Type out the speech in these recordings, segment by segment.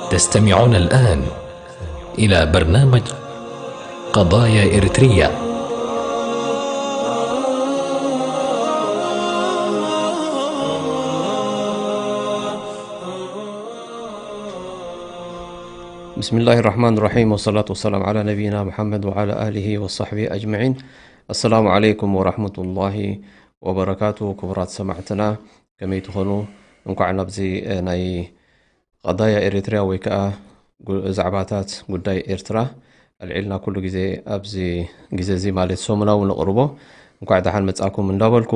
تستمعون الآن إلى برنامج قضايا إريتريا. بسم الله الرحمن الرحيم، والصلاة والسلام على نبينا محمد وعلى آله وصحبه أجمعين. السلام عليكم ورحمة الله وبركاته. ክቡራት ሰማዕትና ከመይ ትኾኑ? እንኳዕ ናብዚ፣ እ፣ ናይ ቀዳያ ኤሪትርያ ወይ ከኣ ጉ-፣ ዛዕባታት ጉዳይ ኤርትራ ኣልዒልና ኩሉ ግዜ ኣብዚ ግዜ እዚ ማለት ሰሙናዊ ነቕርቦ። እንኳዕ ደሓን መጻኩም እንዳበልኩ፣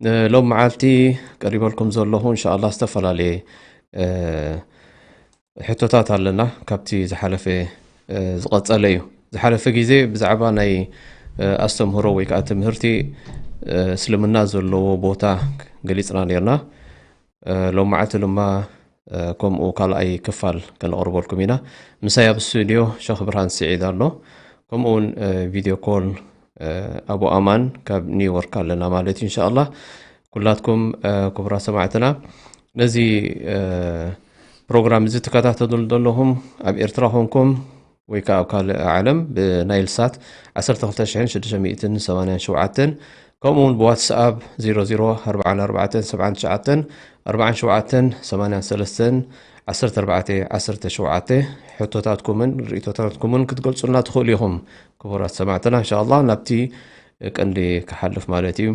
እ፣ ሎም መዓልቲ ቀሪበልኩም ዘለኹ እንሻኣላህ ዝተፈላለየ፣ እ፣ ሕቶታት ኣለና። ካብቲ ዝሓለፈ፣ እ፣ ዝቐጸለ እዩ። ዝሓለፈ ግዜ ብዛዕባ ናይ፣ እ፣ ኣስተምህሮ ወይ ከኣ ትምህርቲ፣ እ፣ እስልምና ዘለዎ ቦታ ገሊጽና ኔርና። እ፣ ሎም መዓልቲ ድማ፣ እ፣ ከምኡ ካልኣይ ክፋል ከነቕርበልኩም ኢና። ምሳይ ኣብ ስቱድዮ ሸኽ ብርሃን ስዒድ ኣሎ። ከምኡ እውን፣ እ፣ ቪድዮ ኮል፣ እ፣ ኣቡ ኣማን ካብ ኒውዮርክ ኣለና ማለት እዩ። እንሻኣላህ ኩላትኩም፣ እ፣ ክቡራት ሰማዕትና ነዚ፣ እ፣ ፕሮግራም እዚ ትከታተሉ ዘለኹም ኣብ ኤርትራ ኮንኩም ወይ ከኣ ኣብ ካልእ ዓለም ብናይል ሳት ዓሰርተ ክልተ ሽሕን ሽዱሽተ ሚእትን ሰማንያን ሸውዓተን፣ ከምኡ እውን ብዋትስኣፕ ዜሮ ዜሮ ኣርባዓን ኣርባዕተን ሰብዓን ትሽዓተን ኣርባዓን ሸውዓተን ሰማንያን ሰለስተን ዓሰርተ ኣርባዕተ ዓሰርተ ሸውዓተ ሕቶታትኩምን ርእይቶታትኩምን ክትገልጹልና ትኽእሉ ኢኹም። ክቡራት ሰማዕትና፣ እንሻኣላህ ናብቲ ቀንዲ ክሓልፍ ማለት እዩ።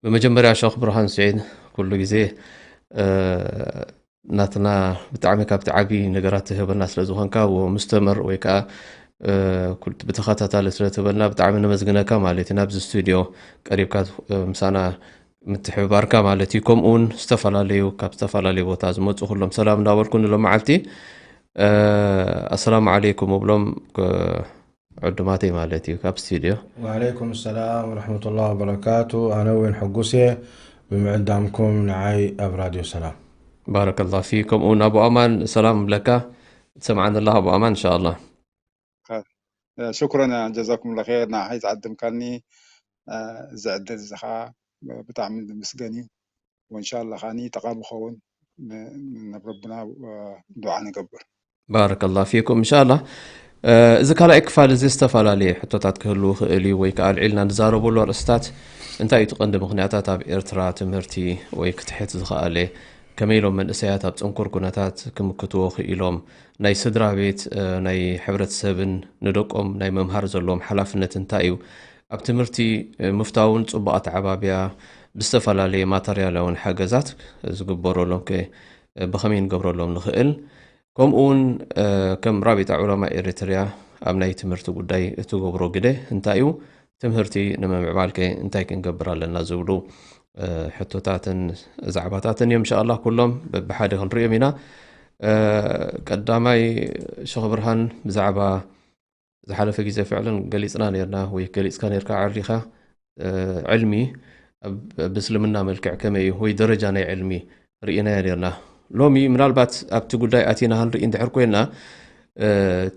ብመጀመርያ ሸኽ ብርሃን ስዒድ፣ ኩሉ ግዜ፣ እ፣ ናትና ብጣዕሚ ካብቲ ዓቢ ነገራት ትህበና ስለ ዝኾንካ፣ ወ-፣ ምስተምር ወይ ከኣ፣ እ፣ ኩል-፣ ብተኸታታሊ ስለ ትህበና ብጣዕሚ ነመስግነካ ማለት እዩ። ናብዚ ስቱድዮ ቀሪብካ፣ እ፣ ምሳና ምትሕብባርካ ማለት እዩ። ከምኡ እውን ዝተፈላለዩ፣ ካብ ዝተፈላለዩ ቦታ ዝመጹ ኩሎም ሰላም እንዳበልኩ ንሎም መዓልቲ፣ እ፣ ኣሰላሙ ዓለይኩም እብሎም፣ እ፣ ዕዱማተይ ማለት እዩ ካብ ስቱድዮ። ወዓለይኩም ሰላም ወረሕመቱላሂ ወበረካቱ። ኣነ እውን ሕጉስ እየ ብምዕዳምኩም ንዓይ ኣብ ራድዮ ሰላም። ባረከላህ ፊኩም። እውን ኣቡ ኣማን ሰላም እብለካ። ትሰምዓኒ ኣለኻ ኣቡ ኣማን? እንሻኣላህ። ኸይር። እ፣ ሽኩረን ጀዛኩምላ ኸይር ንዓይ ዝዓደምካኒ፣ እ፣ እዚ ዕድል እዚ ኸዓ ብጣዕሚ ዝምስገን እዩ። ወእንሻላ ኸዓኒ ጠቓሚ ክኸውን ን-፣ ናብ ረብና፣ እ፣ ዱዓ ንገብር። ባረከላህ ፊኩም። እንሻላ፣ እ፣ እዚ ካልኣይ ክፋል እዚ ዝተፈላለየ ሕቶታት ክህልዉ ይኽእል እዩ፣ ወይ ከኣ ኣልዒልና ንዛረበሉ ኣርእስታት እንታይ እዩ እቲ ቀንዲ ምኽንያታት ኣብ ኤርትራ ትምህርቲ ወይ ክትሕት ዝኸኣለ፣ ከመይ ኢሎም መንእሰያት ኣብ ጽንኩር ኩነታት ክምክትዎ ክኢሎም፣ ናይ ስድራ ቤት፣ እ፣ ናይ ሕብረተሰብን ንደቆም ናይ ምምሃር ዘለዎም ሓላፍነት እንታይ እዩ፣ ኣብ ትምህርቲ፣ እ፣ ምፍታውን ጽቡቕ ኣተዓባብያ ብዝተፈላለየ ማተርያላውን ሓገዛት ዝግበረሎም ከ፣ እ፣ ብኸመይ ንገብረሎም ንኽእል፣ ከምኡ እውን፣ እ፣ ከም ራቢጣ ዑለማ ኤሪትርያ ኣብ ናይ ትምህርቲ ጉዳይ እትገብሮ ግደ እንታይ እዩ፣ ትምህርቲ ንምምዕባል ከ እንታይ ክንገብር ኣለና ዝብሉ፣ እ፣ ሕቶታትን ዛዕባታትን እዮም። እንሻኣላህ ኩሎም በብሓደ ክንሪኦም ኢና። እ፣ ቀዳማይ ሸኽ ብርሃን ብዛዕባ ዝሓለፈ ግዜ ፍዕለን ገሊጽና ኔርና ወይ ገሊጽካ ኔርካ ኣዕሊኻ፣ እ፣ ዕልሚ ኣብ፣ ብእስልምና መልክዕ ከመይ እዩ ወይ ደረጃ ናይ ዕልሚ ርኢናዮ ኔርና። ሎሚ ምናልባት ኣብቲ ጉዳይ ኣቲና ክንርኢ እንድሕር ኮይና፣ እ፣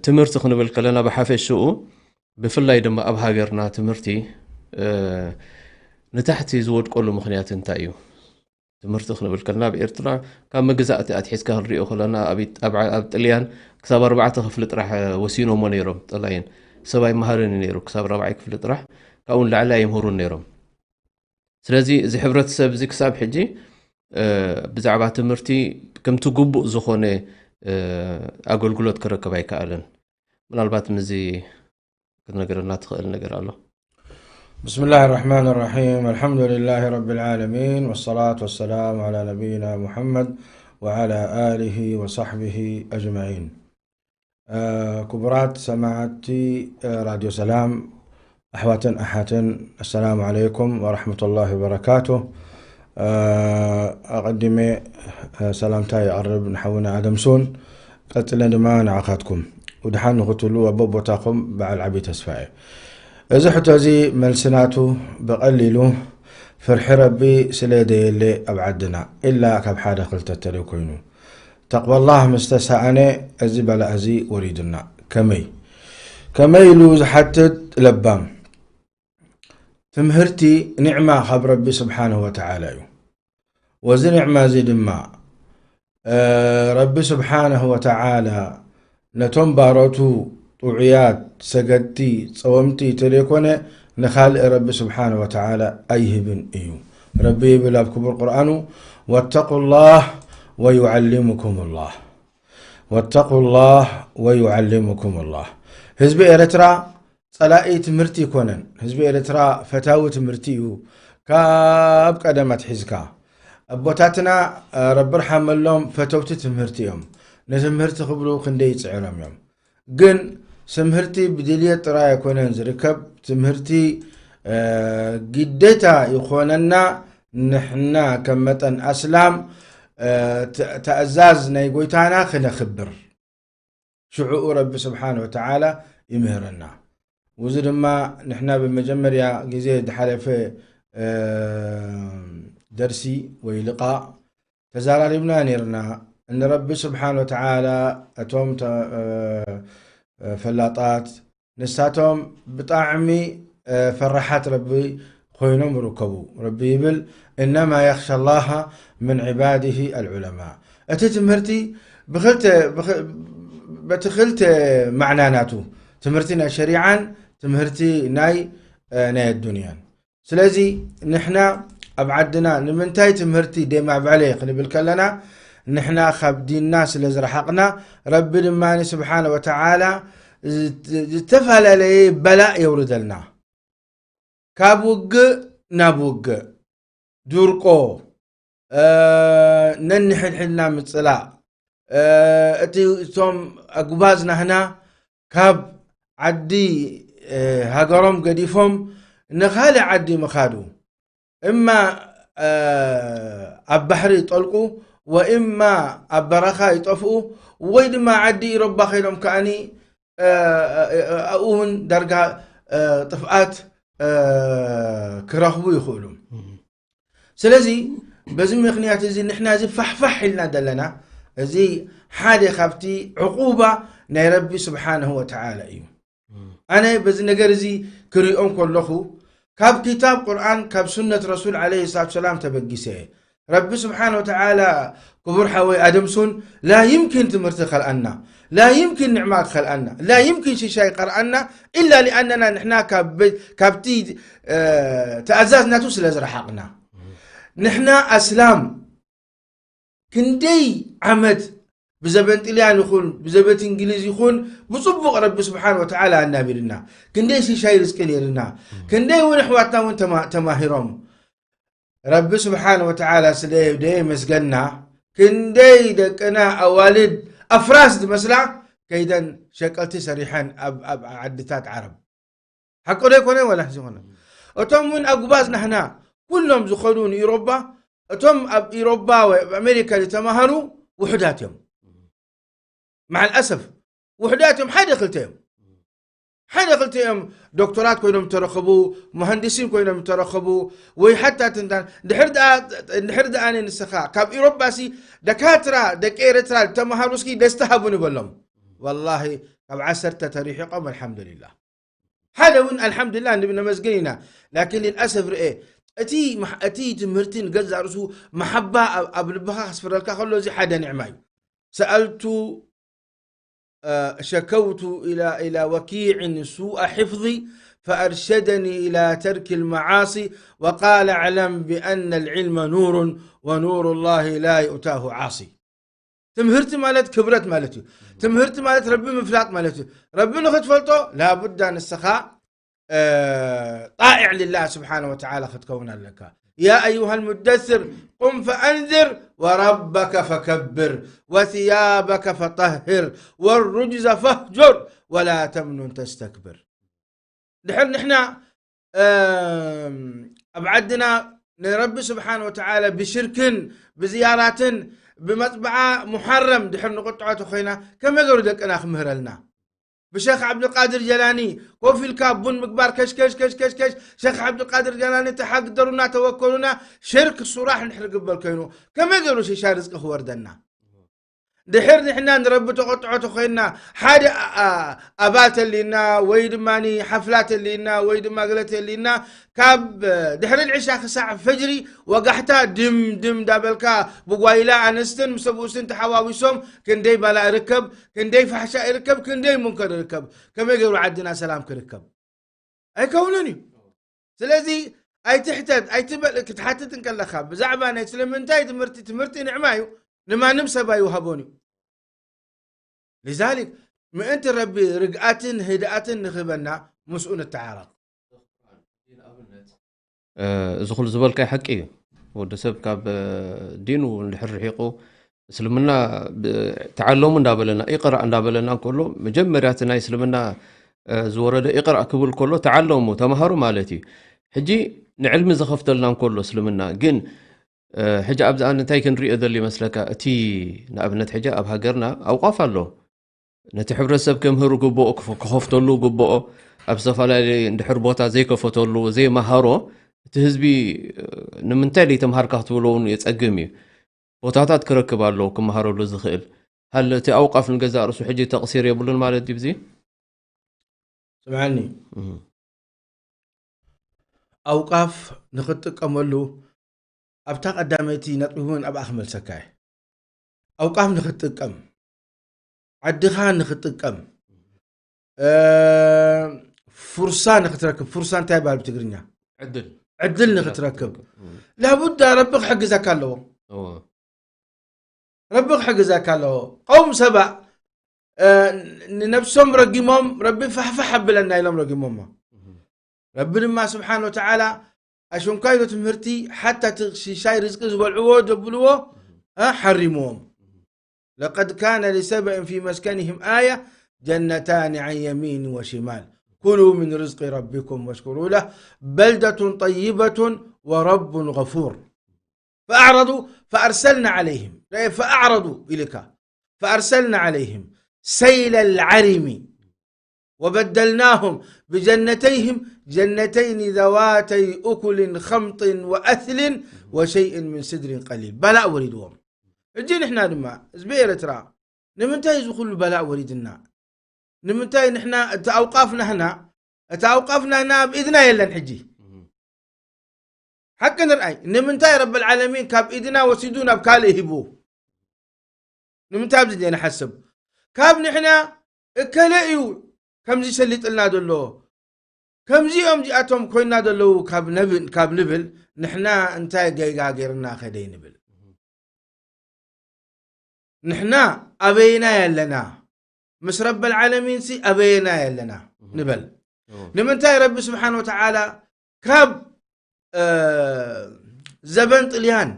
ትምህርቲ ክንብል ከለና ብሓፈሽኡ ብፍላይ ድማ ኣብ ሃገርና ትምህርቲ፣ እ፣ ንታሕቲ ዝወድቀሉ ምኽንያት እንታይ እዩ? ትምህርቲ ክንብል ከለና ኣብ ኤርትራ ካብ መግዛእቲ ኣትሒዝካ ክንሪኦ ከለና ኣብ ኢት-፣ ኣብ ዓ-፣ ኣብ ጥልያን ክሳብ ኣርባዕተ ክፍሊ ጥራሕ፣ እ፣ ወሲኖሞ ነይሮም ጥላይን ሰብ ኣይመሃርን እዩ ነይሩ ክሳብ ራብዓይ ክፍሊ ጥራሕ ካብኡ ንላዕሊ ኣይምህሩን ነይሮም። ስለዚ እዚ ሕብረተሰብ እዚ ክሳብ ሕጂ፣ እ፣ ብዛዕባ ትምህርቲ ከምቲ ግቡእ ዝኾነ፣ እ፣ ኣገልግሎት ክረክብ ኣይከኣለን። ምናልባት ምስዚ ክትነግረና ትኽእል ነገር ኣሎ? بسم الله الرحمن الرحيم. الحمد لله رب العالمين، والصلاة والسلام على نبينا محمد وعلى آله وصحبه أجمعين. እ፣ ክቡራት ሰማዕቲ፣ እ፣ ራድዮ ሰላም፣ ኣሕዋትን ኣሓትን፣ ኣሰላሙ ዓለይኩም ወረሕመቱላሂ ወበረካቱ። ኣቐዲመ ሰላምታ የቕርብ ንሓውና ኣደምሶን፣ ቀጽለ ድማ ንዓኻትኩም። ውድሓን ንኽትሉ ኣብ ቦታኹም በዓል ዓቢ ተስፋ እየ። እዚ ሕቶ እዚ መልሲ ናቱ ብቐሊሉ ፍርሒ ረቢ ስለ ደየለ ኣብ ዓድና፣ ኢላ ካብ ሓደ ክልተ ተሪው ኮይኑ። ተቕዋላህ ምስ ተሳእነ እዚ በላእ እዚ ወሪዱና። ከመይ? ከመይ ኢሉ ዝሓትት ለባም። ትምህርቲ ኒዕማ ካብ ረቢ ስብሓንሁ ወተዓላ እዩ። ወዚ ኒዕማ እዚ ድማ፣ እ፣ ረቢ ስብሓንሁ ወተዓላ ነቶም ባሮቱ ጥዑያት፣ ሰገድቲ፣ ጸወምቲ ተደይኮነ ንኻልእ ረቢ ስብሓንሁ ወተዓላ ኣይህብን እዩ። ረቢ ይብል ኣብ ክቡር ቁርኣኑ፣ "ወተቁላህ ወዩዓሊሙኩሙላህ፣ ወተቁላህ ወዩዓሊሙኩሙላህ።" ህዝቢ ኤርትራ ጸላኢ ትምህርቲ ይኮነን። ህዝቢ ኤርትራ ፈታዊ ትምህርቲ እዩ። ካብ ቀደም ኣትሒዝካ ኣቦታትና፣ እ፣ ረቢ ርሓመሎም ፈተውቲ ትምህርቲ እዮም። ንትምህርቲ ክብሉ ክንደይ ይጽዕሮም እዮም። ግን ስምህርቲ ብድልየት ጥራይ ኣይኮነን ዝርከብ። ትምህርቲ፣ እ፣ ግዴታ ይኾነና። ንሕና ከም መጠን ኣስላም፣ እ፣ ተ-፣ ተእዛዝ ናይ ጎይታና ክነኽብር። ሽዑኡ ረቢ ስብሓን ወተዓላ ይምህረና። ውዚ ድማ ንሕና ብመጀመርያ ግዜ ዝሓለፈ፣ እ፣ ደርሲ ወይ ልቓእ ተዛራሪብና ነይርና። ንረቢ ስብሓን ወተዓላ እቶም ተ-፣ እ፣ እ፣ ፈላጣት ንሳቶም ብጣዕሚ፣ እ፣ ፈራሓት ረቢ ኮይኖም ይርከቡ። ረቢ ይብል፣ "እነማ የኽሻ ላሃ ምን ዒባድሂ ኣልዑለማ።" እቲ ትምህርቲ ብኽልተ፣ ብኽ-፣ በቲ ክልተ ማዕና ናቱ፣ ትምህርቲ ናይ ሸሪዓን ትምህርቲ ናይ፣ እ፣ ናይ ኣዱንያን። ስለዚ ንሕና ኣብ ዓድና ንምንታይ ትምህርቲ ደማበለ ክንብል ከለና፣ ንሕና ካብ ዲንና ስለ ዝረሓቕና፣ ረቢ ድማ ስብሓነ ወተዓላ ዝት-፣ ዝተፈላለየ በላእ የውርደልና። ካብ ውግእ ናብ ውግእ፣ ድርቆ፣ እ፣ ነንሕድሕድና ምጽላእ፣ እ፣ እቲ፣ እቶም ኣጉባዝ ናህና ካብ ዓዲ፣ እ፣ ሃገሮም ገዲፎም ንኻልእ ዓዲ ምኻዱ፣ እማ፣ እ፣ ኣብ ባሕሪ ይጠልቁ፣ ወእማ ኣብ በረኻ ይጠፍኡ፣ ወይ ድማ ዓዲ ኢሮባ ከይዶም ከኣኒ፣ እ፣ እ፣ እ፣ ኣብኡ እውን ዳርጋ፣ እ፣ ጥፍኣት፣ እ፣ ክረኽቡ ይኽእሉ። እም። ስለዚ በዚ ምኽንያት እዚ ንሕና እዚ ፋሕፋሕ ኢልና ዘለና፣ እዚ ሓደ ካብቲ ዕቑባ ናይ ረቢ ስብሓንሁ ወተዓላ እዩ። እም። ኣነ በዚ ነገር እዚ ክሪኦ ከለኹ፣ ካብ ኪታብ ቁርኣን፣ ካብ ሱነት ረሱል ዓለይሂ ሰላቱ ሰላም ተበጊሰ እየ። ረቢ ስብሓን ወተዓላ፣ ክቡር ሓወይ ኣደምሱን፣ ላ ይምኪን ትምህርቲ ከልኣና፣ ላ ይምኪን ንዕማ ከልኣና፣ ላ ይምኪን ሽሻይ ከልኣና፣ ኢላ ሊኣነና ንሕና ካብ በ-፣ ካብቲ፣ እ፣ ተኣዛዝ ናቱ ስለ ዝረሓቕና። ንሕና ኣስላም ክንደይ ዓመት ብዘበን ጥልያን ይኹን ብዘበት እንግሊዝ ይኹን ብጽቡቕ ረቢ ስብሓን ወተዓላ ኣናቢርና፣ ክንደይ ሽሻይ ርዝቂ ነይርና፣ ክንደይ እውን ኣሕዋትና እውን ተማ-፣ ተማሂሮም። ረቢ ስብሓን ወተዓላ ስለ ደየመስገና፣ ክንደይ ደቅና ኣዋልድ ኣፍራስ ዝመስላ ከይደን ሸቀልቲ ሰሪሐን ኣብ፣ ኣብ ዓድታት ዓረብ። ሓቂ ዶ ኣይኮነን ወላ ሕዚ ይኾነ? እቶም እውን ኣጉባዝ ናህና ኩሎም ዝኸዱ ንኢሮባ፣ እቶም ኣብ ኢሮባ ወይ ኣብ ኣሜሪካ ዝተማሃሩ ውሑዳት እዮም። መዓል ኣሰፍ ውሑዳት እዮም፣ ሓደ ክልተ እዮም። ሓደ ክልተ እዮም ዶክተራት ኮይኖም ተረኸቡ፣ መሃንዲሲን ኮይኖም ተረኸቡ፣ ወይ ሓታ ትንታን። ድሕር ደኣ፣ ድሕር ደኣ ንስኻ ካብ ኢሮባሲ ደካትራ ደቂ ኤርትራ ዝተማሃሩ እስኪ ደስታ ሃቡኒ በሎም። ወላሂ ካብ ዓሰርተ ተሪሒቖም፣ ኣልሓምዱሊላህ። ሓደ እውን ኣልሓምዱሊላህ ንብል ነመስግን ኢና። ላኪን ልልኣሰፍ ርኤ፣ እቲ መሕ-፣ እቲ ትምህርቲ ንገዛእ ርእሱ መሓባ ኣብ፣ ኣብ ልብኻ ከስፍረልካ ከሎ እዚ ሓደ ኒዕማ እዩ። ሰኣልቱ ሸከውቱ ኢላ፣ ኢላ ወኪዕን ሱኣ ሕፍظ ፈኣርሸደኒ ኢላ ተርክ ልመዓሲ ወቃለ ኣዕለም ብኣነ ልዕልመ ኑሩን ወኑሩ ላሂ ላ ዩእታሁ ዓሲ። ትምህርቲ ማለት ክብረት ማለት እዩ። ትምህርቲ ማለት ረቢ ምፍላጥ ማለት እዩ። ረቢ ንኽትፈልጦ ላቡዳ ንስኻ ጣዒዕ ልላህ ስብሓነ ወተዓላ ክትከውን ኣለካ። ያ ኣዩሃ ልሙደስር ቁም ፈኣንዝር ወረበከ ፈከብር ወስያበከ ፈጠህር ወሩጅዘ ፈህጁር ወላ ተምኑን ተስተክብር። ድሕር ንሕና ኣብ ዓድና ንረቢ ስብሓን ወተዓላ ብሽርክን ብዝያራትን ብመጥብዓ ሙሓረም ድሕር ንቕጥዖ ተኾይና ከመይ ገሩ ደቅና ክምህረልና? ብሸኽ ዓብዱልቃድር ጀላኒ ኮፍ ኢልካ ቡን ምግባር ከሽከሽ ከሽከሽ ከሽ ሸኽ ዓብዱልቃድር ጀላኒ ተሓግደሩና ተወከሉና ሽርክ ሱራሕ ንድሕር ግበር ኮይኑ ከመይ ገሩ ሽሻ ርዝቂ ክወርደና? ድሕር ንሕና ንረቢ ተቆጥዖ ተኮይንና ሓደ ኣባል ተሊና ወይ ድማ ሓፍላ ተሊና ወይ ድማ ገለ ተሊና ካብ ድሕሪ ዕሻ ክሳዕ ፈጅሪ ወጋሕታ ድም ድም ዳበልካ ብጓይላ ኣንስትን ምስ ሰብኡስን ተሓዋዊሶም ክንደይ ባላ ይርከብ፣ ክንደይ ፋሕሻ ይርከብ፣ ክንደይ ሙንከር ይርከብ። ከመይ ገይሩ ዓድና ሰላም ክርከብ? ኣይከውንን እዩ። ስለዚ ኣይትሕተት ኣይትበል ክትሓትት እንከለኻ ብዛዕባ ናይ ስለምንታይ ትምህርቲ ትምህርቲ ንዕማ እዩ፣ ንማንም ሰብ ኣይውሃቦን እዩ። لذلك ምእንቲ ረቢ ርግኣትን ህድኣትን ንኽበና ምስኡ ንተዓረቕ። እዚ ኩሉ ዝበልካይ ሓቂ እዩ። ወዲ ሰብ ካብ ዲኑ እንድሕር ርሒቑ እስልምና ተዓለሙ እንዳበለና ኢቕራእ እንዳበለና እንከሎ መጀመርያ እቲ ናይ እስልምና ዝወረደ ኢቕራእ ክብል ከሎ ተዓለሙ ተማሃሩ ማለት እዩ። ሕጂ ንዕልሚ ዝኸፍተልና እንከሎ እስልምና ግን ሕጂ ኣብዚ ኣነ እንታይ ክንሪኦ ዘሎ ይመስለካ? እቲ ንኣብነት ሕጂ ኣብ ሃገርና ኣውቃፍ ኣሎ። ነቲ ሕብረተሰብ ከምህሩ ግብኦ፣ ክኸፍተሉ ግብኦ፣ ኣብ ዝተፈላለየ እንድሕር ቦታ ዘይከፈተሉ፣ ዘይመሃሮ፣ እቲ ህዝቢ ንምንታይ ዘይተምሃርካ ክትብሎ እውን የጸግም እዩ። ቦታታት ክረክብ ኣለዎ ክመሃረሉ ዝኽእል። ሃል እቲ ኣውቃፍ ንገዛእ ርእሱ ሕጂ ተቕሲር የብሉን ማለት ድዩ? ስምዓኒ፣ ኣውቃፍ ንኽትጥቀመሉ ኣብታ ቀዳመይቲ ነጥቢ እውን ኣብኣ ክመልሰካ እየ። ኣውቃፍ ንኽትጥቀም፣ ዓድኻ ንኽትጥቀም፣ ፍርሳ ንኽትረክብ፣ ፍርሳ እንታይ ይበሃል ብትግርኛ? ዕድል። ዕድል ንኽትረክብ ላቡዳ ረቢ ክሕግዘካ ኣለዎ። ረቢ ክሕግዘካ ኣለዎ። ቀውም ሰባ ንነብሶም ረጊሞም ረቢ ፋሕፋሕ ኣብለና ኢሎም ረጊሞሞ። ረቢ ድማ ስብሓን ወተዓላ ኣሸንኳይዶ ትምህርቲ ሓታ እቲ ሽሻይ ርዝቂ ዝበልዕዎ ዘብልዎ ሓሪምዎም። لقد كان لسبإ في مسكنهم آية جنتان عن يمين وشمال كلوا من رزق ربكم واشكروا له بلدة طيبة ورب غفور فأعرضوا فأرسلنا عليهم فأعرضوا إليك فأرسلنا عليهم سيل العرم وبدلناهم بجنتيهم جنتين ذواتي أكل خمط وأثل وشيء من سدر قليل بلاء وريدهم እጂ ንሕና ድማ ህዝቢ ኤርትራ ንምንታይ እዚ ኩሉ በላእ ወሪድና? ንምንታይ ንሕና እቲ ኣውቃፍ ናህና እቲ ኣውቃፍ ናህና ኣብ ኢድና የለን ሕጂ ሓቂ ንርኣይ ንምንታይ ረብ ዓለሚን ካብ ኢድና ወሲዱ ናብ ካልእ ሂቡ ንምንታይ ኣብዚ ዘይንሓስብ ካብ ንሕና እከለ እዩ ከምዚ ሰሊጥልና ዘሎ ከምዚኦም ዚኣቶም ኮይና ዘለዉ ካብ ነብ- ካብ ንብል ንሕና እንታይ ገይጋ ገይርና ከደይ ንብል ንሕና ኣበይና ያለና ምስ ረብ ዓለሚን ሲ ኣበይና ያለና ንበል ንምንታይ ረቢ ስብሓን ወተዓላ ካብ ዘበን ጥልያን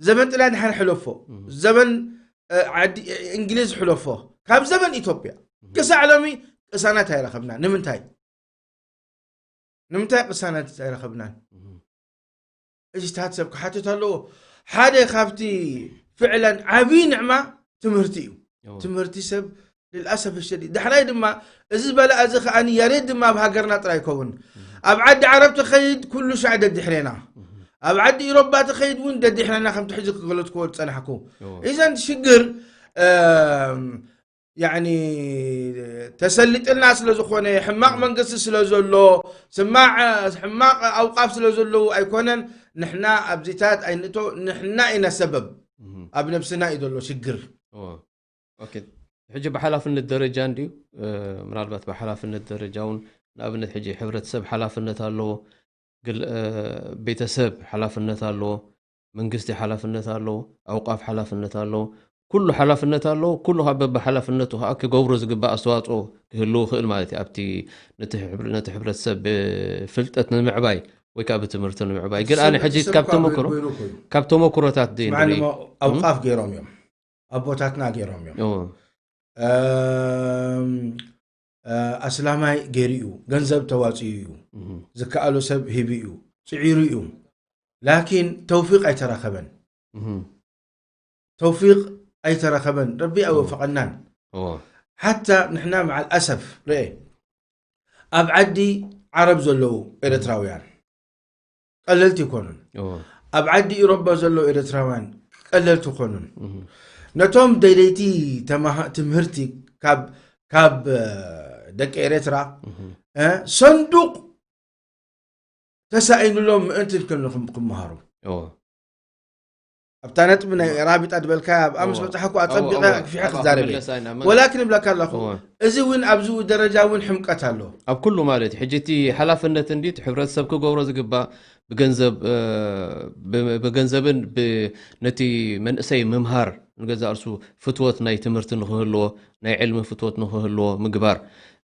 ዘበን ጥልያን ድሓን ሕለፎ ዘበን ዓዲ እንግሊዝ ሕለፎ ካብ ዘበን ኢትዮጵያ ክሳዕ ሎሚ ቅሳናት ኣይረኸብና ንምንታይ ንምንታይ ቅሳናት ኣይረኸብናን እዚታት ሰብ ክሓትት ኣለዎ ሓደ ካብቲ ፍዕለን ዓብዪ ንዕማ ትምህርቲ እዩ ትምህርቲ ሰብ ልልኣሰፍ ሸዲድ ዳሕራይ ድማ እዚ በላ እዚ ከኣ ያሬድ ድማ ኣብ ሃገርና ጥራይ ይከውን ኣብ ዓዲ ዓረብ ተኸይድ ኩሉ ሻዕ ደድሕሬና ኣብ ዓዲ ኢሮባ ተኸይድ እውን ደድሕሬና ከምቲ ሕዚ ክገለጽክዎ ዝጸናሕኩ እዘን ሽግር ያኒ ተሰሊጥልና ስለ ዝኾነ ሕማቕ መንግስቲ ስለ ዘሎ ስማዕ ሕማቕ ኣውቃፍ ስለ ዘለዉ ኣይኮነን ንሕና ኣብዚታት ኣይንእቶ ንሕና ኢና ሰበብ ኣብ ነብስና እዩ ዘሎ ሽግር ሕጂ ብሓላፍነት ደረጃ እንድዩ ምናልባት ብሓላፍነት ደረጃ እውን ንኣብነት ሕጂ ሕብረተሰብ ሓላፍነት ኣለዎ ቤተሰብ ሓላፍነት ኣለዎ መንግስቲ ሓላፍነት ኣለዎ ኣውቃፍ ሓላፍነት ኣለዎ ኩሉ ሓላፍነት ኣለዎ ኩሉ ካብ በብሓላፍነቱ ከዓ ክገብሮ ዝግባእ ኣስተዋፅኦ ክህልው ይኽእል ማለት እዩ ኣብቲ ነቲ ሕብረተሰብ ብፍልጠት ንምዕባይ ወይ ከዓ ብትምህርቲ ንምዕባይ ግን ኣነ ሕጂ ካብ ተመክሮ ካብ ተመክሮታት ንርኢ ኣውቃፍ ገይሮም እዮም ኣቦታትና ገይሮም እዮም ኣስላማይ ገይሩ እዩ ገንዘብ ተዋፅኡ እዩ ዝከኣሎ ሰብ ሂቡ እዩ ጽዒሩ እዩ። ላኪን ተውፊቅ ኣይተረኸበን። ተውፊቅ ኣይተረኸበን፣ ረቢ ኣይወፈቐናን። ሓታ ንሕና መዓል ኣሰፍ ርኤ፣ ኣብ ዓዲ ዓረብ ዘለዉ ኤርትራውያን ቀለልቲ ይኮኑን። ኣብ ዓዲ ኢሮባ ዘለዉ ኤርትራውያን ቀለልቲ ይኮኑን። ነቶም ደለይቲ ትምህርቲ ካብ ደቂ ኤርትራ ሰንዱቅ ተሳኢኑሎም ምእንቲ ክምሃሩ ኣብታ ነጥቢ ናይ ራቢጣ ዝበልካያ ኣብኣ ምስ በጻሕኩ ኣጸቢቐ ኣግፊሐ ክዛረብ እየ። ወላኪን እብለካ ኣለኹ፣ እዚ እውን ኣብዚ ደረጃ እውን ሕምቀት ኣሎ። ኣብ ኩሉ ማለት ሕጂ እቲ ሓላፍነት እንዲ እቲ ሕብረተሰብ ክገብሮ ዝግባእ ብገንዘብ ብገንዘብን ነቲ መንእሰይ ምምሃር ንገዛ እርሱ ፍትወት ናይ ትምህርቲ ንክህልዎ ናይ ዕልሚ ፍትወት ንክህልዎ ምግባር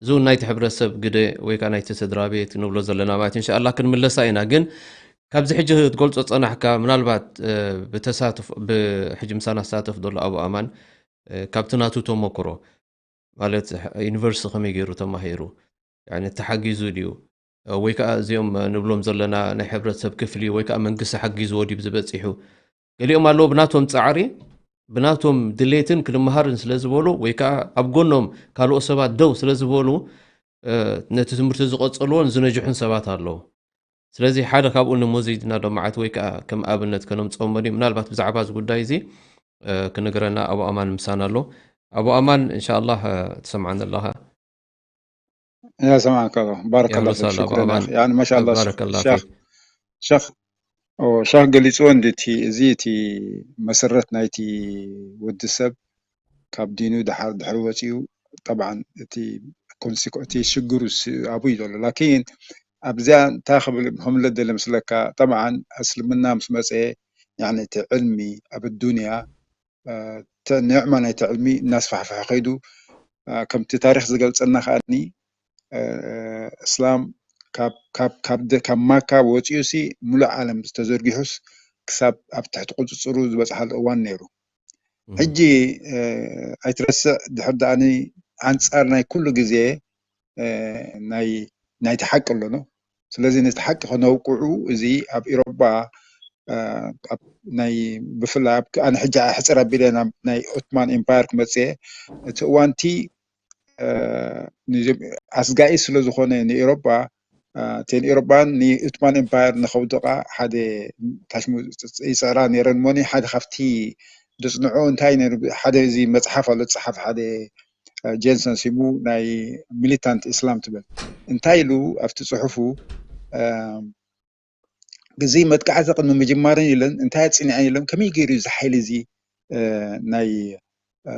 እዚ እውን ናይቲ ሕብረተሰብ ግደ ወይ ከዓ ናይቲ ስድራ ቤት ንብሎ ዘለና ማለት እንሻላ ክንምለሳ ኢና። ግን ካብዚ ሕጂ ክትገልጾ ጸናሕካ ምናልባት ብተሳትፍ ብሕጂ ምሳና ዝሳተፍ ዘሎ ኣቡ ኣማን ካብቲ ናቱ ተመክሮ ማለት ዩኒቨርሲቲ ከመይ ገይሩ ተማሂሩ ተሓጊዙ ድዩ ወይ ከዓ እዚኦም ንብሎም ዘለና ናይ ሕብረተሰብ ክፍሊ ወይ ከዓ መንግስቲ ሓጊዝዎ ድዩ ዝበፂሑ ገሊኦም ኣለዉ ብናቶም ፃዕሪ ብናቶም ድሌትን ክንመሃርን ስለ ዝበሉ ወይ ከዓ ኣብ ጎኖም ካልኦት ሰባት ደው ስለ ዝበሉ ነቲ ትምህርቲ ዝቐፀልዎን ዝነጅሑን ሰባት ኣለዉ። ስለዚ ሓደ ካብኡ ንሙዚ ናዶማዓት ወይ ከዓ ከም ኣብነት ከነምፀኦ መን ምናልባት ብዛዕባ እዚ ጉዳይ እዚ ክንግረና ኣቡ ኣማን ምሳና ኣሎ። ኣቡ ኣማን እንሻ ኣላህ ትሰምዓኒ ኣለኻ። يا سمعك الله بارك الله فيك شكرا يا أخي يعني ما شاء الله شيخ شيخ شيخ ገሊፅዎ እንዲ እቲ እዚ እቲ መሰረት ናይቲ ወዲ ሰብ ካብ ዲኑ ድሓር ድሕሪ ወፂኡ ጠብዓን እቲ ኮንሲኮ እቲ ሽግሩ ኣብይ ዘሎ ላኪን ኣብዚኣ እንታይ ክብል ከምለት ደለ ምስለካ ጠብዓን እስልምና ምስ መፀ ያኒ እቲ ዕልሚ ኣብ ዱንያ ንዕማ ናይቲ ዕልሚ እናስፋሕፍሐ ከይዱ ከምቲ ታሪክ ዝገልፀና ከኣኒ እስላም ካብ ማካ ወፂኡ ሲ ሙሉእ ዓለም ዝተዘርጊሑስ ክሳብ ኣብ ትሕቲ ቁፅፅሩ ዝበፅሓሉ እዋን ነይሩ። ሕጂ ኣይትረስዕ ድሕር ደኣኒ ኣንፃር ናይ ኩሉ ግዜ ናይቲ ሓቂ ኣሎ ነው። ስለዚ ነቲ ሓቂ ከነውቅዑ እዚ ኣብ ኢሮባ ናይ ብፍላይ ኣነ ሕጂ ሕፅር ኣቢለ ናብ ናይ ኦትማን ኤምፓየር ክመፅእ እቲ እዋንቲ ኣስጋኢ ስለ ዝኾነ ንኤሮጳ እተን ኤሮጳን ንኡትማን ኤምፓየር ንኸውድቓ ሓደ ታሽሙ ይፅዕራ ነይረን እሞኒ ሓደ ካብቲ ድፅንዖ እንታይ ነይሩ ሓደ እዚ መፅሓፍ ኣሎ ዝፅሓፍ ሓደ ጄንሰን ሲሙ ናይ ሚሊታንት እስላም ትብል እንታይ ኢሉ ኣብቲ ፅሑፉ እዚ መጥቃዕቲ ቅድሚ ምጅማርን ኢለን እንታይ ኣፅኒዐን ኢሎም ከመይ ገይሩ እዚ ሓይሊ እዚ ናይ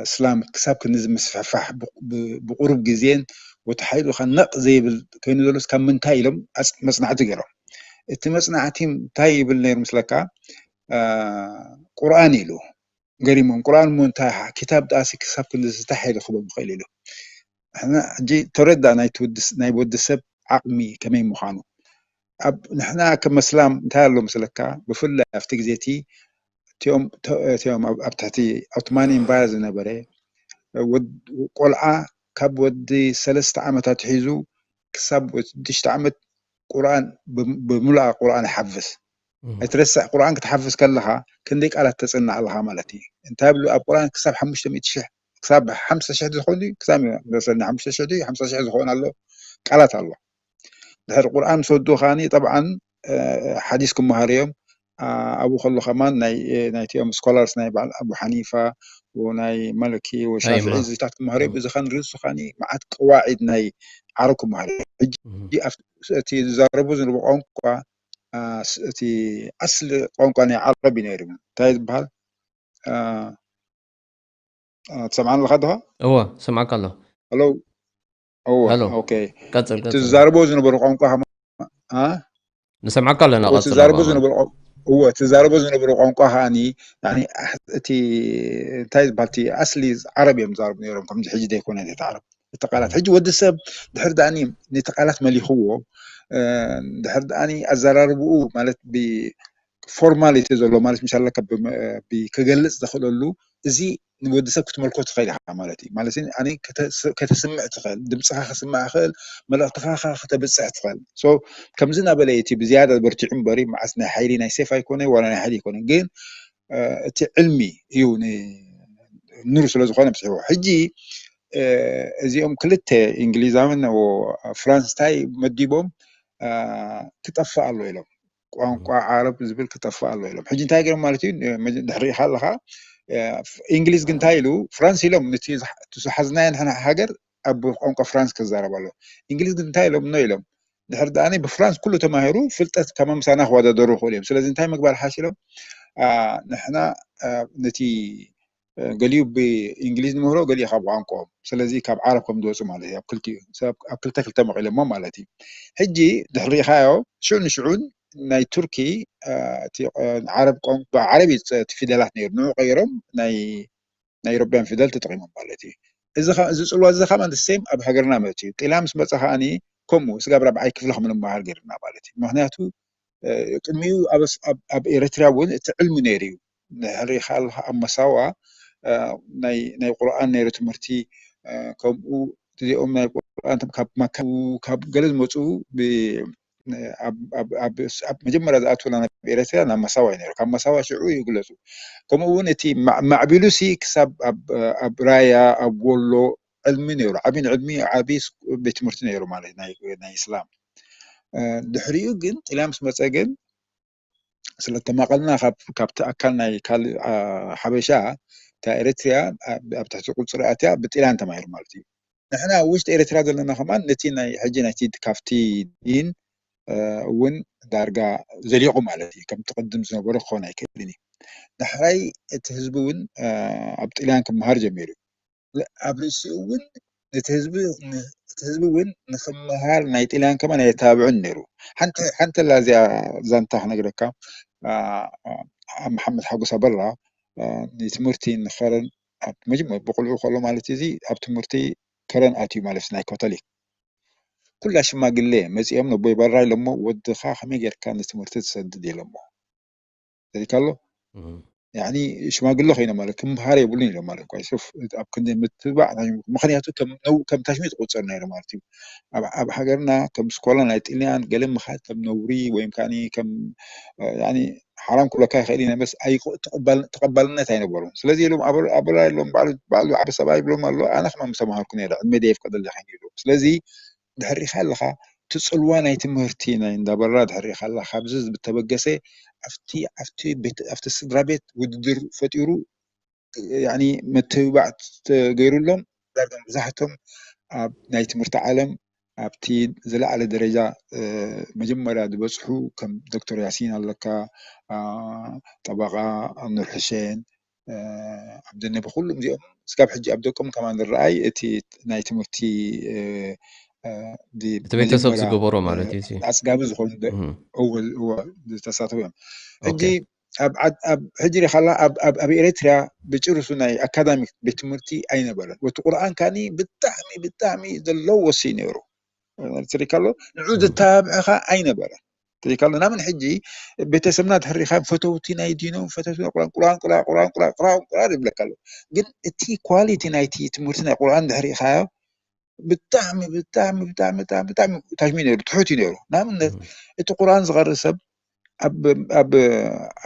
እስላም ክሳብ ክንዚ ምስፍሕፋሕ ብቁሩብ ግዜን ወቲ ሓይሉ ካ ነቕ ዘይብል ከይኑ ዘሎስ ካብ ምንታይ ኢሎም መፅናዕቲ ገይሮም እቲ መፅናዕቲ እንታይ ይብል ነይሩ ምስለካ ቁርኣን ኢሉ ገሪሞም ቁርኣን እሞ እንታይ ክታብ ዳኣሲ ክሳብ ክንዚ እንታይ ሓይሊ ክህቦም ይኽእል ኢሉ ሕጂ ተረዳ ናይ ወዲ ሰብ ዓቕሚ ከመይ ምዃኑ ኣብ ንሕና ከም መስላም እንታይ ኣሎ መስለካ ብፍላይ ኣብቲ ግዜ እቲ እቲኦም እቲኦም ኣብ ትሕቲ ኦትማን ኢምፓየር ዝነበረ ቆልዓ ካብ ወዲ ሰለስተ ዓመት ኣትሒዙ ክሳብ ሽዱሽተ ዓመት ቁርኣን ብምሉኣ ቁርኣን ይሓፍዝ ኣይትረስዕ ቁርኣን ክትሓፍዝ ከለኻ ክንደይ ቃላት ተፅንዕ ኣለኻ ማለት እዩ እንታይ ብሉ ኣብ ቁርኣን ክሳብ ሓሙሽተ ሚእቲ ሽሕ ክሳብ ሓምሳ ሽሕ ዝኸውን ክሳብ መሰለኒ ሓሙሽተ ሽሕ ድዩ ሓምሳ ሽሕ ዝኸውን ኣሎ ቃላት ኣሎ ድሕሪ ቁርኣን ምስ ወድኡ ከዓኒ ጠብዓን ሓዲስ ክመሃሩ እዮም ኣብኡ ከሎ ከማን ናይ ናይቲኦም ስኮላርስ ናይ በዓል ኣቡ ሓኒፋ ናይ መለኪ ወሻፍዒ ዝታት ክመሃሩ እዮም እዚ ከን ርእሱ ከኒ መዓት ቀዋዒድ ናይ ዓረብ ክመሃሩ እዮም ሕጂ እቲ ዝዛረቡ ዝንቡ ቋንቋ እቲ ኣስሊ ቋንቋ ናይ ዓረብ እዩ ነይሩ እንታይ ዝበሃል ትሰምዓኒ ኣለካ ዶ እወ ሰምዓካ ኣለኹ ሄሎ እወ ሄሎ። ኦኬ ቀጽል እቲ ቀጽል ዝዛረብዎ ዝነበሩ ቋንቋ ከማ አ? ንሰምዓካ ኣለና እወ ቀጽል ትዛረቦ ኣባባ። ዝነበሩ ቋ- እወ ትዛረቦ ዝነበሩ ቋንቋ ከዓኒ ያኒ እቲ እንታይ ዝበሃል እቲ ኣስሊ ዓረብ እዮም ዝዛረቡ ነይሮም ከምዚ ሕጂ ዘይኮነ እቲ ዓረብ እቲ ቃላት ሕጂ ወዲ ሰብ ድሕር ዳኣኒ ነቲ ቃላት መሊኽዎ እ፣ ድሕር ዳኣኒ ኣዘራርብኡ ማለት ብ ፎርማሊቲ ዘሎ ማለት ምሻለካ ክገልፅ ዘኽእለሉ እዚ ንወዲ ሰብ ክትመልኮ ትኽእል ኢኻ ማለት እዩ። ማለት ኣነ ከተስምዕ ትኽእል፣ ድምፅኻ ክስማዕ ክእል፣ መልእኽትኻ ከተብፅሕ ትኽእል። ከምዚ እናበለ እቲ ብዝያዳ በርቲዑ እምበሪ መዓስ ናይ ሓይሊ ናይ ሴፍ ኣይኮነ ዋላ ናይ ሓይሊ ኣይኮነ፣ ግን እቲ ዕልሚ እዩ ኑር ስለዝኾነ ብፅሕዎ። ሕጂ እዚኦም ክልተ እንግሊዛውን ፍራንስ እንታይ መዲቦም ክጠፍእ ኣሎ ኢሎም ቋንቋ ዓረብ ዝብል ክጠፍእ ኣሎ ኢሎም። ሕጂ እንታይ ገይሮም ማለት እዩ? ድሕሪ ኢኻ ኣለኻ። እንግሊዝ ግን እንታይ ኢሉ? ፍራንስ ኢሎም ነቲ ዝሓዝናዮ ንሕና ሃገር ኣብ ቋንቋ ፍራንስ ክዛረብ ኣሎ። እንግሊዝ ግን እንታይ ኢሎም? ኖ ኢሎም። ድሕሪ ደኣ ብፍራንስ ኩሉ ተማሂሩ ፍልጠት ካብ ምሳና ክወዳደሩ ይኽእሉ እዮም። ስለዚ እንታይ ምግባር ሓሲሎም? ንሕና ነቲ ገሊኡ ብእንግሊዝ ንምህሮ፣ ገሊኡ ካብ ቋንቋኦም። ስለዚ ካብ ዓረብ ከም ዝወፁ ማለት እዩ። ኣብ ክልተ ክልተ መቂሎሞ ማለት እዩ። ሕጂ ድሕሪ ሪኢኻዮ ሽዑ ንሽዑን ናይ ቱርኪ ዓረብ ቋንቋ ዓረብ ፊደላት ነይሩ፣ ንዑ ቀይሮም ናይ ናይ ኢሮፕያን ፊደል ተጠቂሞም ማለት እዩ። እዚ ጽልዋ እዚ ከማ ሴም ኣብ ሃገርና መእት እዩ። ጢላ ምስ መፀ ከዓኒ ከምኡ ስጋብ ራብዓይ ክፍሊ ከም ንመሃር ገይርና ማለት እዩ። ምክንያቱ ቅድሚኡ ኣብ ኤረትርያ እውን እቲ ዕልሚ ነይሩ እዩ። ንሕሪኻ ኣለካ ኣብ መሳዋ ናይ ቁርኣን ነይሩ ትምህርቲ። ከምኡ እዚኦም ናይ ቁርኣን ካብ መካ ካብ ገለ ዝመፁ ኣብ መጀመርያ ዝኣትውና ናብ ኤረትርያ ናብ መሳዋ እዩ ነይሩ። ካብ መሳዋ ሽዑ ይግለፁ። ከምኡ እውን እቲ ማዕቢሉ ሲ ክሳብ ኣብ ራያ ኣብ ወሎ ዕልሚ ነይሩ። ዓብን ዕልሚ ዓብ ቤት ትምህርቲ ነይሩ ማለት ናይ እስላም። ድሕሪኡ ግን ጥልያን ምስ መፀ ግን ስለተማቐልና ካብቲ ኣካል ናይ ካልእ ሓበሻ እታ ኤረትርያ ኣብ ትሕቲ ቁፅሪ ኣትያ ብጥልያን ተማሂሩ ማለት እዩ። ንሕና ኣብ ውሽጢ ኤረትርያ ዘለና ከማን ነቲ ናይ ሕጂ ናይቲ ካብቲ ዲን እውን ዳርጋ ዘሊቑ ማለት እዩ። ከምቲ ቅድም ዝነበሮ ክኸውን ኣይክእልን እዩ። ዳሕራይ እቲ ህዝቢ እውን ኣብ ጥልያን ክመሃር ጀሚሩ እዩ። ኣብ ርእሲኡ እውን ነቲ ህዝቢ እቲ ህዝቢ እውን ንክመሃር ናይ ጥልያን ከማን ኣየተባብዕን ነይሩ። ሓንቲ ሓንቲ ኣላ እዚኣ ዛንታ ክነግረካ። ኣብ መሓመድ ሓጎስ ኣበራ ንትምህርቲ ንኸረን ኣብ መጀመር ብቁልዑ ከሎ ማለት እዚ ኣብ ትምህርቲ ከረን ኣትዩ ማለት ናይ ካቶሊክ ኩላ ሽማግሌ መፂኦም ነቦይ በራ ኢሎሞ ወድኻ ከመይ ጌርካ ንትምህርቲ ትሰድድ ኢሎሞ ተሪካ ኣሎ ያኒ ሽማግሌ ኮይኖም ማለት ክምሃር የብሉን ኢሎም ማለት እኳ ሱፍ ኣብ ክንዲ ምትባዕ ምክንያቱ ከም ታሽሚ ትቁፀር ነይሩ ማለት እዩ። ኣብ ሃገርና ከም ስኮላ ናይ ጥልያን ገለ ምኻድ ከም ነውሪ ወይም ከዓ ከም ሓራም ክብለካ ይኽእል ኢና በስ ተቐባልነት ኣይነበሩን። ስለዚ ኢሎም ኣበራ ኢሎም ባዕሉ ዓበ ሰብኣይ ይብሎም ኣሎ ኣነ ከማ ምስ ተምሃርኩ ነይረ ዕድመ ደየፍቀደለይ ኮይኑ ኢሉ ስለዚ ድሕሪኻ ኣለኻ እቲ ፅልዋ ናይ ትምህርቲ ናይ እንዳበራ ድሕሪኻ ኣለኻ ካብዚ ዝተበገሰ ኣብቲ ኣብቲ ቤት ኣብቲ ስድራ ቤት ውድድር ፈጢሩ ያኒ ምትብባዕ ተገይሩሎም ዳርጋ መብዛሕቶም ኣብ ናይ ትምህርቲ ዓለም ኣብቲ ዝለዓለ ደረጃ መጀመርያ ዝበፅሑ ከም ዶክተር ያሲን ኣለካ ጠበቃ ኑር ሕሴን ኣብደነ ብኩሉም እዚኦም ስጋብ ሕጂ ኣብ ደቆም ከማን ዝረኣይ እቲ ናይ ትምህርቲ እቲ ቤተሰብ ዝገበሮ ማለት እዩ ኣፅጋቢ ዝኾኑ ዝተሳተፉ እዮም ሕጂ ኣብ ሕጂ ሪኻላ ኣብ ኤረትርያ ብጭርሱ ናይ ኣካዳሚክ ቤት ትምህርቲ ኣይነበረን ወቲ ቁርኣን ካኒ ብጣዕሚ ብጣዕሚ ዘለዎ ወሲ ነይሩ ትሪካ ኣሎ ንዑ ዘተባብዕኻ ኣይነበረን ትሪካ ኣሎ ናምን ሕጂ ቤተሰብና ትሕሪኻ ፈተውቲ ናይ ዲኖም ፈተውቲ ቁራን ቁራን ቁራ ቁራን ቁራ ቁራን ቁራ ይብለካ ኣሎ ግን እቲ ኳሊቲ ናይቲ ትምህርቲ ናይ ቁርኣን ድሕሪኻዮ ብጣዕሚ ብጣዕሚ ብጣዕሚ ብጣዕሚ ብጣዕሚ ታሽሚ ነይሩ ትሑት እዩ ነይሩ ንኣብነት እቲ ቁርኣን ዝቐርእ ሰብ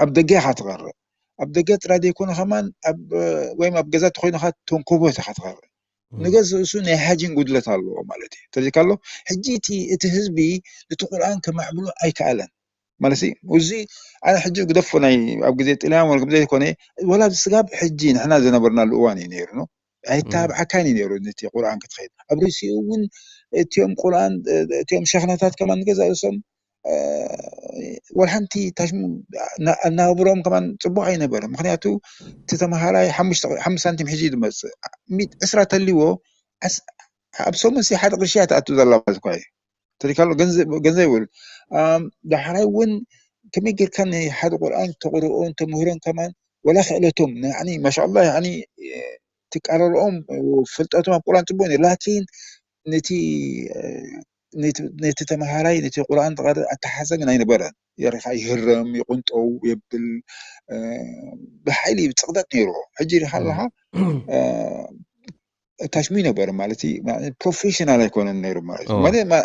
ኣብ ደገ ኢኻ ትቐርእ ኣብ ደገ ጥራይ ዘይኮነ ከማን ወይም ኣብ ገዛ ተኮይንካ ተንኮቦት ኢኻ ትቐርእ ንገዝ ርእሱ ናይ ሓጂን ጉድለት ኣለዎ ማለት እዩ ተሪካ ኣሎ ሕጂ እቲ ህዝቢ እቲ ቁርኣን ከማዕብሎ ኣይከኣለን ማለት እዚ ኣነ ሕጂ ግደፎ ናይ ኣብ ግዜ ጥልያን ወላ ግዜ ዘይኮነ ወላ ስጋብ ሕጂ ንሕና ዝነበርናሉ እዋን እዩ ነይሩ ኣይተባብዓካን እዩ ነይሩ ነቲ ቁርኣን ክትኸይድ ኣብ ርእሲኡ እውን እቲኦም ቁርኣን እቲኦም ሸክነታት ከማን ንገዛ ርእሶም ወላ ሓንቲ ታሽሙ ኣናብሮም ከማን ፅቡቅ ኣይነበረ ምክንያቱ እቲ ተምሃራይ ሓሙሽተ ሳንቲም ሕጂ ዝመፅእ ዕስራ ተልዎ ኣብ ሰሙን ሓደ ቅርሺ እያ ትኣቱ ዘላ ማለት እኳ እዩ ተሪካሎ ገንዘብ ይብል ዳሕራይ እውን ከመይ ጌርካ ንሓደ ቆልዓን ተቕርኦን ተምህሮን ከማን ወላ ክእለቶም ንዓኒ ማሻኣላ ያኒ ትቃረርኦም ፍልጠቶም ኣብ ቁርኣን ፅቡቅ ነይሩ ላኪን ነቲ ነቲ ተመሃራይ፣ ነቲ ቁርኣን ዝቐርእ ኣተሓሕዛ ግን ኣይነበረን። የሪኻ ይህረም፣ ይቕንጠው የብል፣ ብሓይሊ ይፅቕጠጥ ነይርዎ። ሕጂ ሪኻ ኣለኻ ታሽሙ ይነበረ ማለት እዩ። ፕሮፌሽናል ኣይኮነን ነይሩ ማለት እዩ።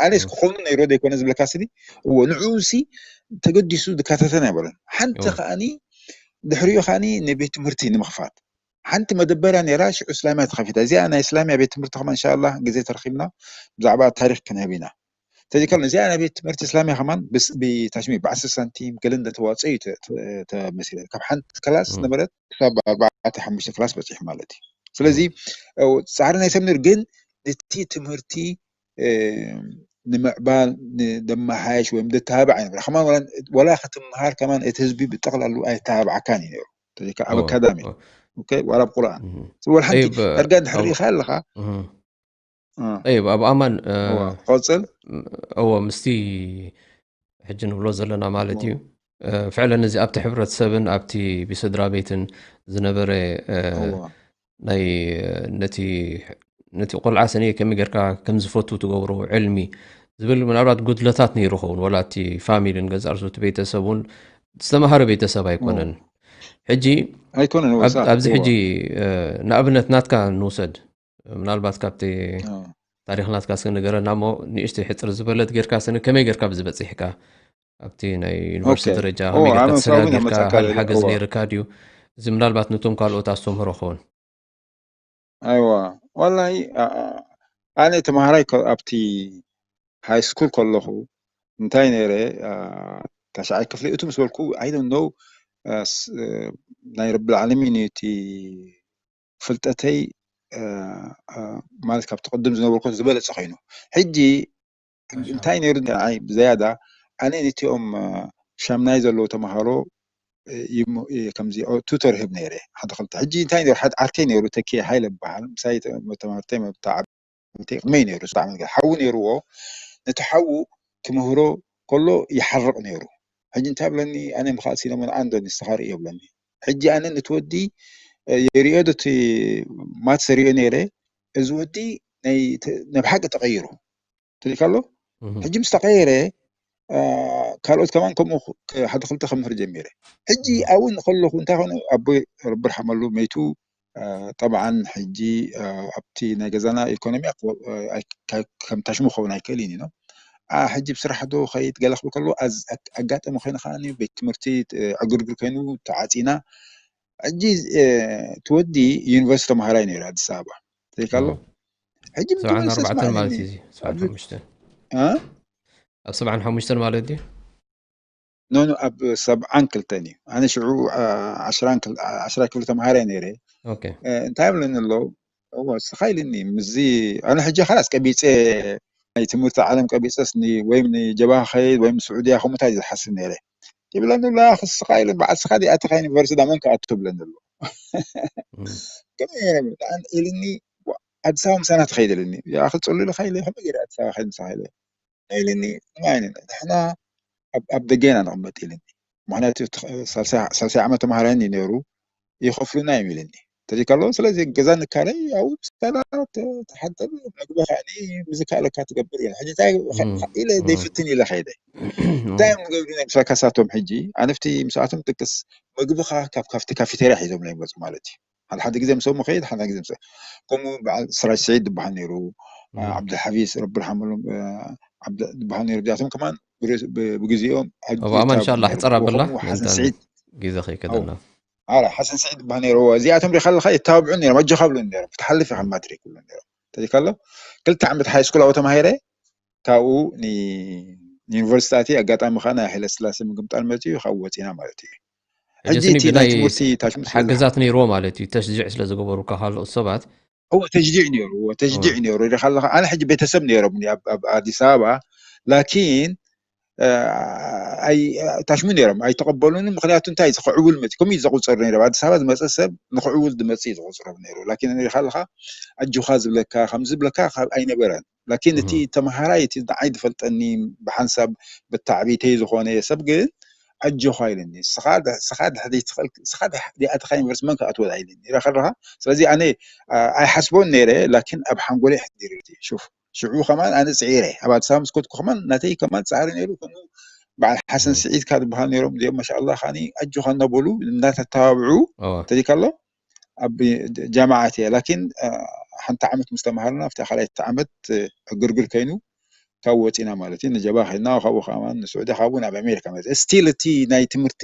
ኣነስ ክኾኑ ነይሩ ዘይኮነ ዝብለካ ስኒ እዎ ንዕኡ ሲ ተገዲሱ ዝካተተን ኣይበለን። ሓንቲ ከዓኒ ድሕሪኡ ከዓኒ ንቤት ትምህርቲ ንምኽፋት ሓንቲ መደበርያ ነይራ። ሽዑ እስላምያ ተኸፊታ። እዚኣ ናይ እስላምያ ቤት ትምህርቲ ከማ እንሻላ ግዜ ተረኪብና ብዛዕባ ታሪክ ክንህብ ኢና። ተዚከሉ እዚኣ ናይ ቤት ትምህርቲ እስላምያ ከማን ብታሽሚ ብዓስር ሳንቲም ገለ እንደተዋፀ እዩ ተመሲለ። ካብ ሓንቲ ክላስ ነበረት ክሳብ ኣርባዕተ ሓሙሽተ ክላስ በፂሑ ማለት እዩ። ስለዚ ፃዕሪ ናይ ሰብ ንር ግን እቲ ትምህርቲ ንምዕባል ደመሓየሽ ወይም ደተባብዕ ኣይነበረ። ከማን ወላ ክትምሃር ከማን እቲ ህዝቢ ብጠቕላሉ ኣይተባብዓካን እዩ ነይሩ። ተዚካ ኣብ ኣካዳሚ ዋላ ኣብ ቁርኣን ወላ ሓንቲ ዳርጋ ድሕር ሪኢኻ ኣለኻ። ጠይብ ኣብ ኣማን ቆፅል እዎ ምስቲ ሕጂ ንብሎ ዘለና ማለት እዩ። ፍዕለን እዚ ኣብቲ ሕብረተሰብን ኣብቲ ብስድራ ቤትን ዝነበረ ናይ ነቲ ነቲ ቆልዓ ሰኒ ከመይ ጌርካ ከም ዝፈቱ ትገብሮ ዕልሚ ዝብል ምናልባት ጉድለታት ነይሩ ኸውን ወላ እቲ ፋሚልን ገዛ ርሱ እቲ ቤተሰብ እውን ዝተመሃረ ቤተሰብ ኣይኮነን። ሕጂ ኣይኮነን ኣብዚ ሕጂ ንኣብነት ናትካ ንውሰድ ምናልባት ካብቲ ታሪክ ናትካ እስኪ ንገረና እሞ ንእሽተይ ሕፅር ዝበለት ጌርካ ስኒ ከመይ ጌርካ ብዝበፂሕካ ኣብቲ ናይ ዩኒቨርሲቲ ደረጃ ከመይ ጌርካ ተሰጋጊርካ ሓገዝ ነይርካ ድዩ? እዚ ምናልባት ነቶም ካልኦት ኣስተምህሮ ክኸውን ኣይዋ ዋላይ ኣነ ተምሃራይ ኣብቲ ሃይ ስኩል ከለኹ እንታይ ነይረ ታሽዓይ ክፍሊ እቱ ምስ በልኩ ኣይደኖው ናይ ረብል ዓለሚን እቲ ፍልጠተይ ማለት ካብቲ ቅድም ዝነበርኩ ዝበለፀ ኮይኑ ሕጂ እንታይ ነይሩ ንዓይ ብዘያዳ ኣነ ነቲኦም ሻምናይ ዘለዉ ተምሃሮ ከምዚ ቱተር ህብ ነይረ ሓደ ክልተ ሕጂ እንታይ ነይሩ ሓደ ዓርከይ ነይሩ ተኪ ሃይለ በሃል ምሳይ ተማርተይ መብታ ቅድመይ ነይሩ ስጣዕ ነገር ሓዉ ነይርዎ ነቲ ሓዉ ክምህሮ ከሎ ይሓርቕ ነይሩ ሕጂ እንታይ ብለኒ ኣነ ምኻል ሲለሞን ኣንዶ ንስኻ ርእዮ ብለኒ ሕጂ ኣነ ነቲ ወዲ የርእዮ ዶ እቲ ማትስ ርእዮ ነይረ እዚ ወዲ ናይ ናብ ሓቂ ተቐይሩ ትሪካ ኣሎ ሕጂ ምስ ተቐየረ ካልኦት ከማን ከምኡ ሓደ ክልተ ከምህር ጀሚረ ሕጂ ኣብኡ ከለኹ እንታይ ኮነ ኣቦይ ረቢ ርሓመሉ መይቱ ጠብዓን ሕጂ ኣብቲ ናይ ገዛና ኢኮኖሚ ከም ታሽሙ ክኸውን ኣይክእልን እዩ ሕጂ ብስራሕ ዶ ከይድ ገለ ክብል ከሎ ኣጋጠሚ ኮይኑ ከዓ ቤት ትምህርቲ ዕግርግር ኮይኑ ተዓፂና ሕጂ ትወዲ ዩኒቨርሲቲ ተምሃራይ ነይሩ ኣዲስ ኣበባ ትሪካ ኣሎ ሕጂ ሰብዓን ኣርባዕተን ማለት እዩ ሰብዓን ሓሙሽተን ኣብ ሰብዓን ሓሙሽተን ማለት ድዩ ኖኖ ኣብ ሰብዓን ክልተን እዩ ኣነ ሽዑ ዓሽራ ክፍሊ ተምሃራይ ነይረ እንታይ ብለኒ ኣሎ እዎ እስኻ ኢልኒ ምዚ ኣነ ሕጂ ካላስ ቀቢፀ ናይ ትምህርቲ ዓለም ቀቢፀስ ወይም ንጀብሃ ከይድ ወይም ንስዑድያ ከምኡታይ ዝሓስብ ነይረ ይብለኒ ላ ክስኻ ኢለ በዓል ስኻ ዲኣትኻ ዩኒቨርሲቲ ዳመን ክኣቱ ብለኒ ኣሎ ከመይ ኢልኒ ኣዲስ ኣበባ ምሳና ትኸይድ ኢልኒ ይኣኽል ፅሉል ኢኻ ኢለ ከመይ ገይረ ኣዲስ ኣበባ ከይድ ምሳኻ ኢለ ኢልኒ ንሕና ኣብ ደገ ኢና ንቕመጥ ኢልኒ ምክንያቱ ሳልሳይ ዓመት ተምሃራይኒ ነይሩ ይኸፍሉና እዮም ኢልኒ ተሪካ ኣለዎ ስለዚ ገዛ ንካረይ ኣብኡ ብሰላ ተሓጠብ ምግቢ ከዓኒ ብዝከኣለካ ትገብር እዩ ሕጂ እንታይ ኢለ ዘይፍትን ኢለ ከይደ እንታይ እዮም ንገብሩ ናይ ምሳካ ሳቶም ሕጂ ኣነፍቲ ምስኣቶም ጥቅስ ምግብኻ ካብ ካብቲ ካፌቴርያ ሒዞም ናይ መፁ ማለት እዩ ሓደ ሓደ ግዜ ምሰሙ ከይድ ሓደ ግዜ ምስ ከምኡ በዓል ስራጅ ስዒድ ዝበሃል ነይሩ ዓብድልሓፊዝ ረቢ ርሓመሎም ዝበሃል ነይሩ እዚኣቶም ከማን ብግዜኦም ኣብ ኣማን እንሻላ ሕፀር ኣበላ ሓሰን ስዒድ ግዜ ከይከደና ኣረ ሓሰን ስዒድ ዝበሃል ነይሩ እዚኣቶም ሪኻ ኣለካ የተባብዑ ነይሮም ኣጆኻ ብሉ ነይሮም ክትሓልፍ ኢኻ ማትሪክ ብሉ ነይሮም ተሪካ ኣሎ ክልተ ዓመት ሃይ ስኩል ኣብኡ ተማሂረ ካብኡ ንዩኒቨርሲቲ ኣጋጣሚ ከዓ ናይ ሃይለ ስላሴ ምግምጣል መፅኡ ካብኡ ወፂና ማለት እዩ ሕጂ እቲ ናይ ትምህርቲ ታሽሙ ሓገዛት ነይርዎ ማለት እዩ ተሽጅዕ ስለ ዝገበሩካ ካልኦት ሰባት እዎ ተሽጅዕ ነይሩ እዎ ተሽጅዕ ነይሩ ሪኻ ኣለካ ኣነ ሕጂ ቤተሰብ ነይሮም ኣብ ኣዲስ ኣበባ ላኪን ታሽሙ ነይሮም ኣይተቐበሉኒ ምክንያቱ እንታይ ክዕቡል መፂ ከምኡ እዩ ዘቁፅር ነይሮም ኣዲስ ኣበባ ዝመፀ ሰብ ንክዕቡል ዝመፅእ እዩ ዝቁፅሮም ነይሩ ላኪን ሪኻ ኣለካ ኣጆኻ ዝብለካ ከምዚ ዝብለካ ካብ ኣይነበረን ላኪን እቲ ተምሃራይ እቲ ንዓይ ዝፈልጠኒ ብሓንሳብ ብታዕቢተይ ዝኾነ ሰብ ግን ኣጆኻ ኢልኒ ስኻ ድሕሪ ትኽእል ስኻ ዲኣትኻ ዩኒቨርሲቲ መን ክኣትወላ ኢልኒ ኢለ ከለኻ ስለዚ ኣነ ኣይሓስቦን ነይረ ላኪን ኣብ ሓንጎለይ ሕዲሩ ሹፍ ሽዑ ከማን ኣነ ፅዒረ ኣብ ኣዲስ ኣበባ ምስ ከድኩ ከማን ናተይ ከማን ፃዕሪ ነይሩ። ከምኡ በዓል ሓሰን ስዒድ ካብ ዝበሃል ነይሮም እዚኦም ማሻኣላ ካኒ ኣጆኻ እናበሉ እናተተባብዑ ተሪካ ኣሎ። ኣብ ጃማዓት እየ ላኪን ሓንቲ ዓመት ምስ ተምሃርና ኣብቲ ካልኣይቲ ዓመት ዕግርግር ከይኑ ካብ ወፂና ማለት እዩ። ንጀባ ከይድና ካብኡ ከማን ንስዑዲ ካብኡ ናብ ኣሜሪካ መፅ ስቲል እቲ ናይ ትምህርቲ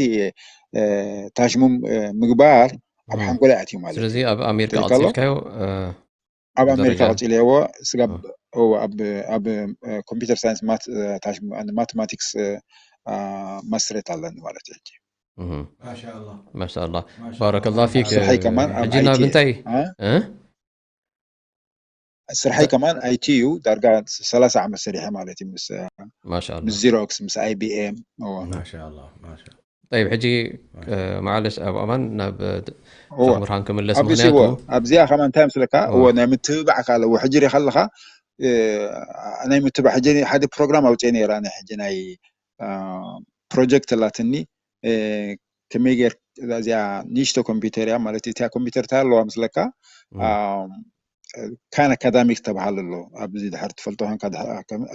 ታሽሙም ምግባር ኣብ ሓንጎላይ ኣትዩ ማለት ስለዚ ኣብ ኣሜሪካ ቀፂልካዮ ኣብ ኣሜሪካ ቀፂለዎ ስጋብ ኣብ ኮምፒተር ሳይንስ ማቴማቲክስ ማስትሬት ኣለኒ ማለት እዩ። ማሻላ ባረከላ ፊክ ስርሐይ ከማን ሕጂ ናብ እንታይ ስርሐይ ከማን ኣይቲ እዩ። ዳርጋ ሰላሳ ዓመት ሰሪሐ ማለት እዩ ምስ ማሻላ ምስ ዚሮክስ ምስ ኣይቢኤም ማሻላ ማሻላ ጠይብ ሕጂ መዓለሽ ኣብ ኣማን ናብ ሸኽ ብርሃን ክምለስ ኣብዚዎ ምክንያቱ ኣብዚኣ ከማን እንታይ ምስለካ እዎ ናይ ምትብባዕ ካለ እዎ ሕጂ ሪኻ ኣለኻ ናይ ምትብባዕ ሕጂ ሓደ ፕሮግራም ኣውፅአ ነይራ ናይ ሕጂ ናይ ፕሮጀክት ላትኒ ከመይ ጌር እዚኣ ንሽቶ ኮምፒውተር እያ ማለት እቲያ ኮምፒውተር እንታይ ኣለዋ ምስለካ ካን ኣካዳሚክ ተባሃል ኣሎ ኣብዚ ድሕር ትፈልጦ ኮንካ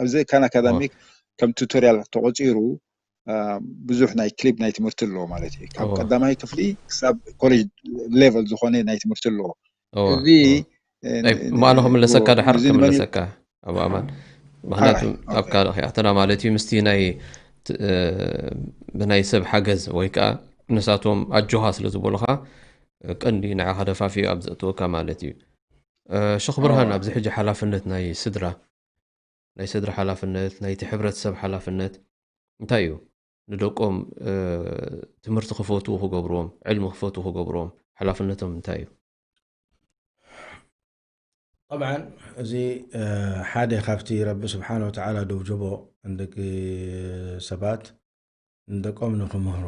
ኣብዚ ካን ኣካዳሚክ ከም ቱቶሪያል ተቆፂሩ ብዙሕ ናይ ክሊፕ ናይ ትምህርቲ ኣለዎ ማለት እዩ ካብ ቀዳማይ ክፍሊ ክሳብ ኮሌጅ ሌቨል ዝኾነ ናይ ትምህርቲ ኣለዎ እዚ ማኖ ክምለሰካ ድሓር ክምለሰካ ኣብ ኣማን ምክንያቱ ኣብ ካልእ ክያተና ማለት እዩ ምስቲ ናይ ብናይ ሰብ ሓገዝ ወይ ከዓ ንሳቶም ኣጆኻ ስለ ዝበሉኻ ቀንዲ ንዓኻ ደፋፊኡ ኣብ ዘእትወካ ማለት እዩ። ሸኽ ብርሃን ኣብዚ ሕጂ ሓላፍነት ናይ ስድራ ናይ ስድራ ሓላፍነት ናይቲ ሕብረተሰብ ሓላፍነት እንታይ እዩ? ንደቆም ትምህርቲ ክፈትዉ ክገብርዎም ዕልሚ ክፈትዉ ክገብርዎም ሓላፍነቶም እንታይ እዩ? ጠብዓን እዚ ሓደ ካብቲ ረቢ ስብሓን ወተዓላ ደውጀቦ ንደቂ ሰባት ንደቆም ንክምህሩ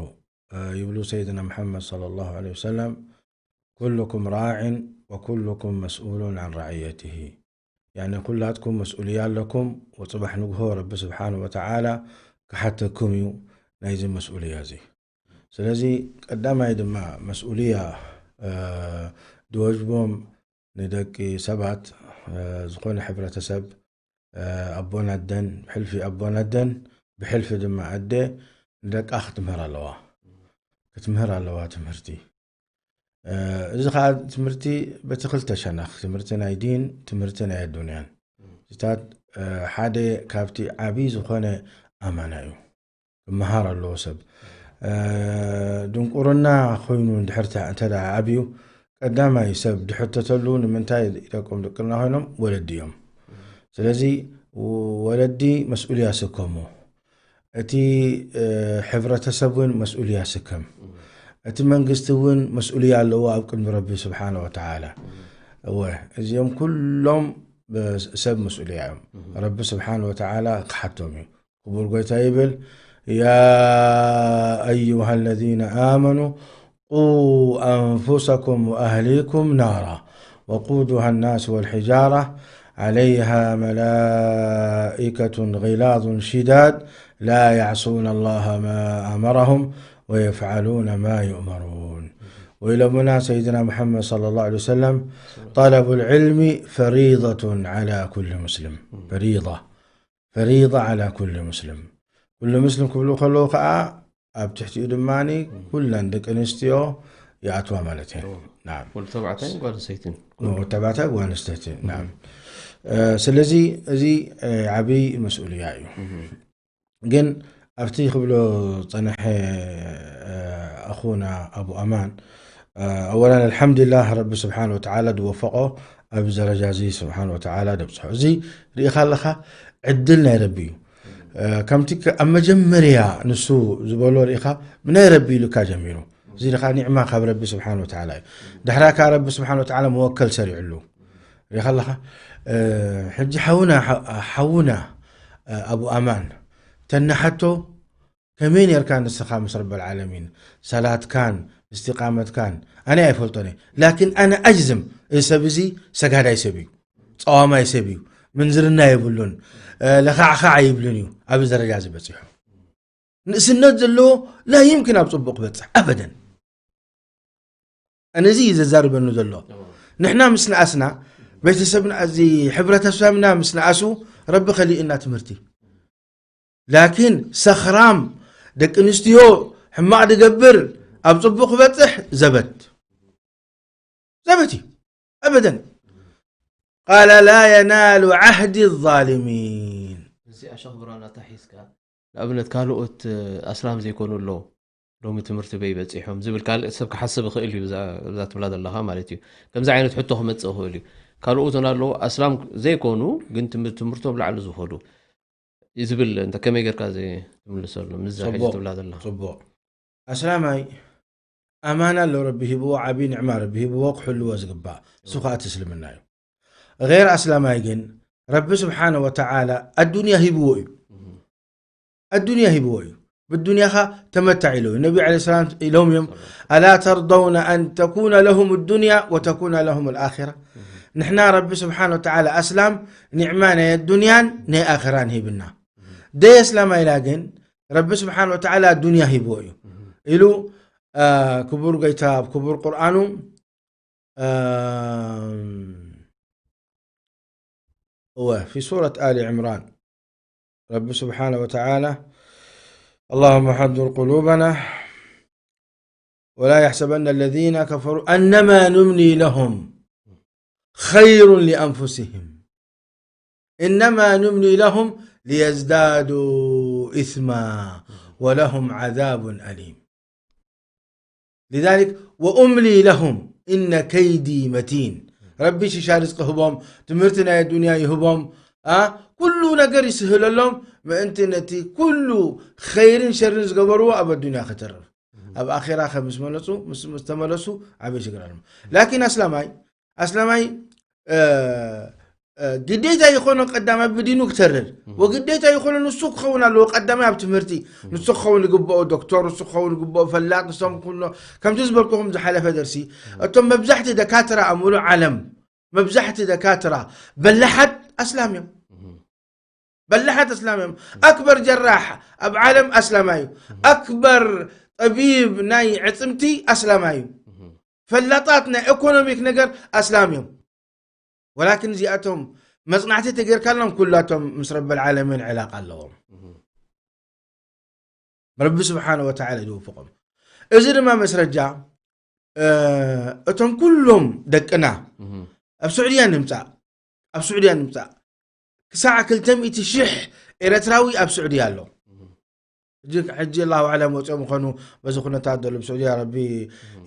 ይብሉ ሰይድና መሓመድ صلى الله عليه وسلم ኩልኩም ራዕን ወኩልኩም መስኡሉን عن رعيته يعني ኩላትኩም መስኡልያ ኣለኩም ወፅባሕ ንግሆ ረቢ ስብሓን ወተዓላ ክሓተኩም እዩ ናይዚ መስኡልያ እዚ ስለዚ ቀዳማይ ድማ መስኡልያ ድወጅቦም ንደቂ ሰባት ዝኾነ ሕብረተሰብ ኣቦን ኣደን ብሕልፊ ኣቦን ኣደን ብሕልፊ ድማ ኣደ ንደቃ ክትምህር ኣለዋ ክትምህር ኣለዋ ትምህርቲ እዚ ከዓ ትምህርቲ በቲ ክልተ ሸነኽ ትምህርቲ ናይ ዲን ትምህርቲ ናይ ኣዱንያን እዚታት ሓደ ካብቲ ዓብዪ ዝኾነ ኣማና እዩ ክመሃር ኣለዎ ሰብ ድንቁርና ኮይኑ ድሕር እንተ ኣብዩ ቀዳማይ ሰብ ድሕተተሉ ንምንታይ ደቆም ድቅና ኮይኖም ወለዲ እዮም ስለዚ ወለዲ መስኡልያ ስከሙ እቲ ሕብረተሰብ እውን መስኡልያ ስከም እቲ መንግስቲ እውን መስኡልያ ኣለዎ ኣብ ቅድሚ ረቢ ስብሓን ወተዓላ እወ እዚኦም ኩሎም ሰብ መስኡልያ እዮም ረቢ ስብሓን ወተዓላ ክሓቶም እዩ ክቡር ጎይታ ይብል يا أيها الذين آمنوا قوا أنفسكم وأهليكم نارا وقودها الناس والحجارة عليها ملائكة غلاظ شداد لا يعصون الله ما أمرهم ويفعلون ما يؤمرون وإلى منا سيدنا محمد صلى الله عليه وسلم طلب العلم فريضة على كل مسلم فريضة فريضة على كل مسلم ኩሉ ምስልም ክብሉ ከለዉ ከዓ ኣብ ትሕቲኡ ድማ ኩለን ደቂ ኣንስትዮ ይኣትዋ ማለት እዩ ናም ወዲ ተባዕታይ ጓል ኣንስተይትን ወዲ ተባዕታይ ጓል ኣንስተይቲ ናም ስለዚ እዚ ዓብይ መስኡልያ እዩ ግን ኣብቲ ክብሎ ፀንሐ ኣኹና ኣቡ ኣማን ኣወላን ኣልሓምዱሊላህ ረቢ ስብሓን ወተዓላ ዝወፈቆ ኣብዚ ደረጃ እዚ ስብሓን ወተዓላ ደብፅሖ እዚ ርኢኻ ኣለኻ ዕድል ናይ ረቢ እዩ ከምቲ ኣብ መጀመርያ ንሱ ዝበሎ ርኢኻ ብናይ ረቢ ኢሉካ ጀሚሩ እዚ ርኻ ኒዕማ ካብ ረቢ ስብሓን ወተዓላ እዩ ዳሕራ ከዓ ረቢ ስብሓን ወተዓላ መወከል ሰሪዕሉ ርኢኻ ኣለኻ ሕጂ ሓውና ሓውና ኣቡ ኣማን ተናሓቶ ከመይ ነርካ ንስኻ ምስ ረበል ዓለሚን ሰላትካን እስቲቃመትካን ኣነ ኣይፈልጦን ላኪን ኣነ ኣጅዝም እዚ ሰብ እዚ ሰጋዳይ ሰብ እዩ ፀዋማይ ሰብ እዩ ምንዝርና የብሉን ለኻዕኻዕ ይብልን እዩ ኣብዚ ደረጃ እዚ በፂሑ ንእስነት ዘለዎ ላ ይምክን ኣብ ፅቡቅ ክበፅሕ ኣበደን ኣነዚ እዩ ዘዛርበኒ ዘሎ ንሕና ምስ ነኣስና ቤተሰብና፣ እዚ ሕብረተሰብና ምስ ነኣሱ ረቢ ከሊእና ትምህርቲ። ላኪን ሰኽራም፣ ደቂ ኣንስትዮ ሕማቕ ድገብር፣ ኣብ ጽቡቕ ክበጽሕ ዘበት። ዘበት እዩ። ኣበደን። ቃለ ላ የናሉ ዓህዲ ዛሊሚን። እዚኣ ሸኽ ብርሃን ኣታ ሒዝካ፣ ንኣብነት ካልኦት ኣስላም ዘይኮኑ ኣለዉ፣ ሎሚ ትምህርቲ በይ በጺሖም ዝብል ካልእ ሰብ ክሓስብ ይኽእል እዩ። እዛ እዛ ትብላ ዘለኻ ማለት እዩ። ከምዚ ዓይነት ሕቶ ክመጽእ ይኽእል እዩ። ካልኦት እውን ኣለዉ ኣስላም ዘይኮኑ ግን ትምህር- ትምህርቶም ላዕሊ ዝኸዱ ዝብል እንተ ከመይ ጌርካ እዚ ትምልሰሉ ምስዛ ሕጂ ጽቡቕ፣ ትብላ ዘለኻ? ጽቡቕ። ኣስላማይ ኣማና ኣሎ ረቢ ሂብዎ፣ ዓቢ ንዕማ ረቢ ሂብዎ ክሕልዎ ዝግባእ። እሱ ኸኣ እቲ እስልምና እዩ። غير ኣስላማይ ግን ረቢ ስብሓነ ወተዓላ ኣዱንያ ሂብዎ እዩ። ኣዱንያ ሂብዎ እዩ። ብዱንያኻ ተመታዕ ኢሎ እዩ። ነቢ ዓለይሂ ሰላም ኢሎም እዮም፣ ኣላ ተርደውነ ኣን ተኩነ ለሁም ዱንያ ወተኩነ ለሁም ልኣኺራ። ንሕና ረቢ ስብሓነ ወተዓላ ኣስላም ኒዕማ ናይ ኣዱንያን ናይ ኣኺራን ሂብና። ደይ ኣስላማይና ግን ረቢ ስብሓነ ወተዓላ ኣዱንያ ሂብዎ እዩ ኢሉ፣ አ፣ ክቡር ጎይታ ኣብ ክቡር ቁርኣኑ፣ አ፣ እወ፣ في سورة آل عمران رب سبحانه وتعالى، اللهم حذر قلوبنا ولا يحسبن الذين كفروا أنما نملي لهم خير لأنفسهم إنما نملي لهم ليزدادوا إثما ولهم عذاب أليم. لذلك وأملي لهم إن كيدي متين. ረቢ ሽሻ ርዝቂ ህቦም፣ ትምህርቲ ናይ ኣዱንያ ይህቦም፣ አ፣ ኩሉ ነገር ይስህለሎም። ምእንቲ ነቲ ኩሉ ኸይርን ሸርን ዝገበርዎ ኣብ ኣዱንያ ከተርፍ፣ ኣብ ኣኼራ ከ ምስ መለሱ፣ ምስ ምስ ተመለሱ ዓበይ ሽግር ኣለዎም። ላኪን ኣስላማይ ኣስላማይ፣ እ፣ እ፣ ግዴታ ይኾኖ ቀዳማይ ብዲኑ ክተርር፣ ወግዴታ ይኾኖ ንሱ ክኸውን ኣለዎ ቀዳማይ ኣብ ትምህርቲ። ንሱ ክኸውን ይግብኦ ዶክተር፣ ንሱ ክኸውን ይግብኦ ፈላጥ፣ ንሶም ኩሎ ከምቲ ዝበልኩኹም ዝሓለፈ ደርሲ፣ እቶም መብዛሕቲ ደካትራ ኣብ ሙሉእ ዓለም፣ መብዛሕቲ ደካትራ በላሓት ኣስላም እዮም። በላሓት ኣስላም እዮም። ኣክበር ጀራሕ ኣብ ዓለም ኣስላማይ እዩ። ኣክበር ጠቢብ ናይ ዕጽምቲ ኣስላማይ እዩ። ፈላጣት ናይ ኢኮኖሚክ ነገር ኣስላም እዮም። ወላኪን እዚኣቶም መጽናዕቲ ተጌርካሎም ኩላቶም ምስ ረበል ዓለሚን ዕላቃ ኣለዎም። ረቢ ስብሓነ ወተዓላ ዝውፍቖም። እዚ ድማ መስረጃ፣ እ፣ እቶም ኩሎም ደቅና ኣብ ስዑድያ ንምጻእ፣ ኣብ ስዑድያ ንምጻእ ክሳዕ ክልተ ሚእቲ ሽሕ ኤረትራዊ ኣብ ስዑድያ ኣሎ። ሕጂ፣ ሕጂ ኣላሁ ኣዕለም ወፂኦም ይኾኑ በዚ ኩነታት ዘሎ ብስዑድያ ረቢ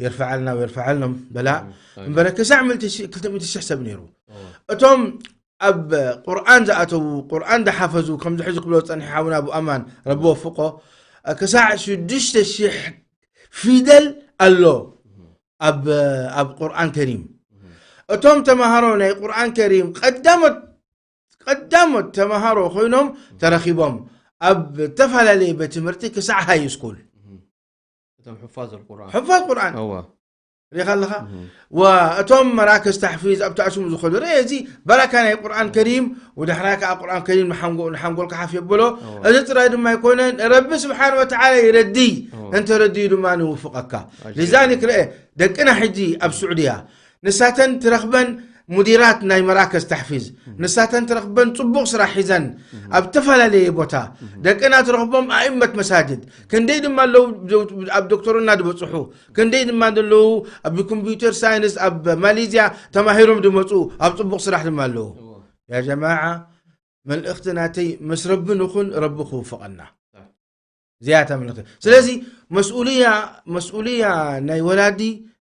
የርፍዓልና ወየርፍዓልኖም በላ። እምበረ ክሳዕ ምእቲ ሺሕ፣ ክልተ ሚእቲ ሽሕ ሰብ ነይሩ። እቶም ኣብ ቁርኣን ዝኣተዉ፣ ቁርኣን ዝሓፈዙ፣ ከምዚ ሕዚ ክብሎ ዝጸንሐ ሓውና ኣቡ ኣማን ረቢ ወፍቆ፣ ክሳዕ ሽዱሽተ ሽሕ ፊደል ኣሎ ኣብ፣ ኣብ ቁርኣን ከሪም። እቶም ተማሃሮ ናይ ቁርኣን ከሪም ቀዳሞት፣ ቀዳሞት ተማሃሮ ኮይኖም ተረኺቦም ኣብ ዝተፈላለየ ቤት ትምህርቲ ክሳዕ ሃይ ስኩል። እቶም ሕፋዝ ኣልቁርኣን። ሕፋዝ ቁርኣን። እዋ። ሪኻ ኣለኻ? እዋ፣ እቶም መራክዝ ታሕፊዝ ኣብቲ ኣስሙ ዝኸዱ፣ ርእ፣ እዚ በረካ ናይ ቁርኣን ከሪም፣ ወዳሕራይ ከኣ ቁርኣን ከሪም ንሓንጎ-፣ ንሓንጎልካ ሓፍ የብሎ። እዋ። እዚ ጥራይ ድማ ኣይኮነን፣ ረቢ ስብሓን ወተዓላ ይረዲ፣ እዋ። እንተ ረድዩ ድማ ንውፍቐካ። ኣጅል። ሊዛሊክ ርአ፣ ደቅና ሕጂ ኣብ ስዑድያ፣ ንሳተን ትረኽበን ሙዲራት ናይ መራከዝ ታሕፊዝ፣ ንሳተን ትረኽበን ጽቡቕ ስራሕ ሒዘን ኣብ ተፈላለየ ቦታ፣ ደቅና ትረኽቦም ኣእመት መሳጅድ፣ ክንደይ ድማ ኣለዉ ኣብ ዶክተርና ዝበጽሑ፣ ክንደይ ድማ ዘለዉ ኣብ ኮምፒውተር ሳይንስ ኣብ ማሌዝያ ተማሂሮም ዝመጹ ኣብ ጽቡቕ ስራሕ ድማ ኣለዉ። እዎ። ያ ጀማዓ፣ መልእኽቲ ናተይ ምስ ረቢ ንኹን፣ ረቢ ክውፍቐና። እዚኣ እታ መልእኽቲ። ስለዚ መስኡልያ፣ መስኡልያ ናይ ወላዲ፣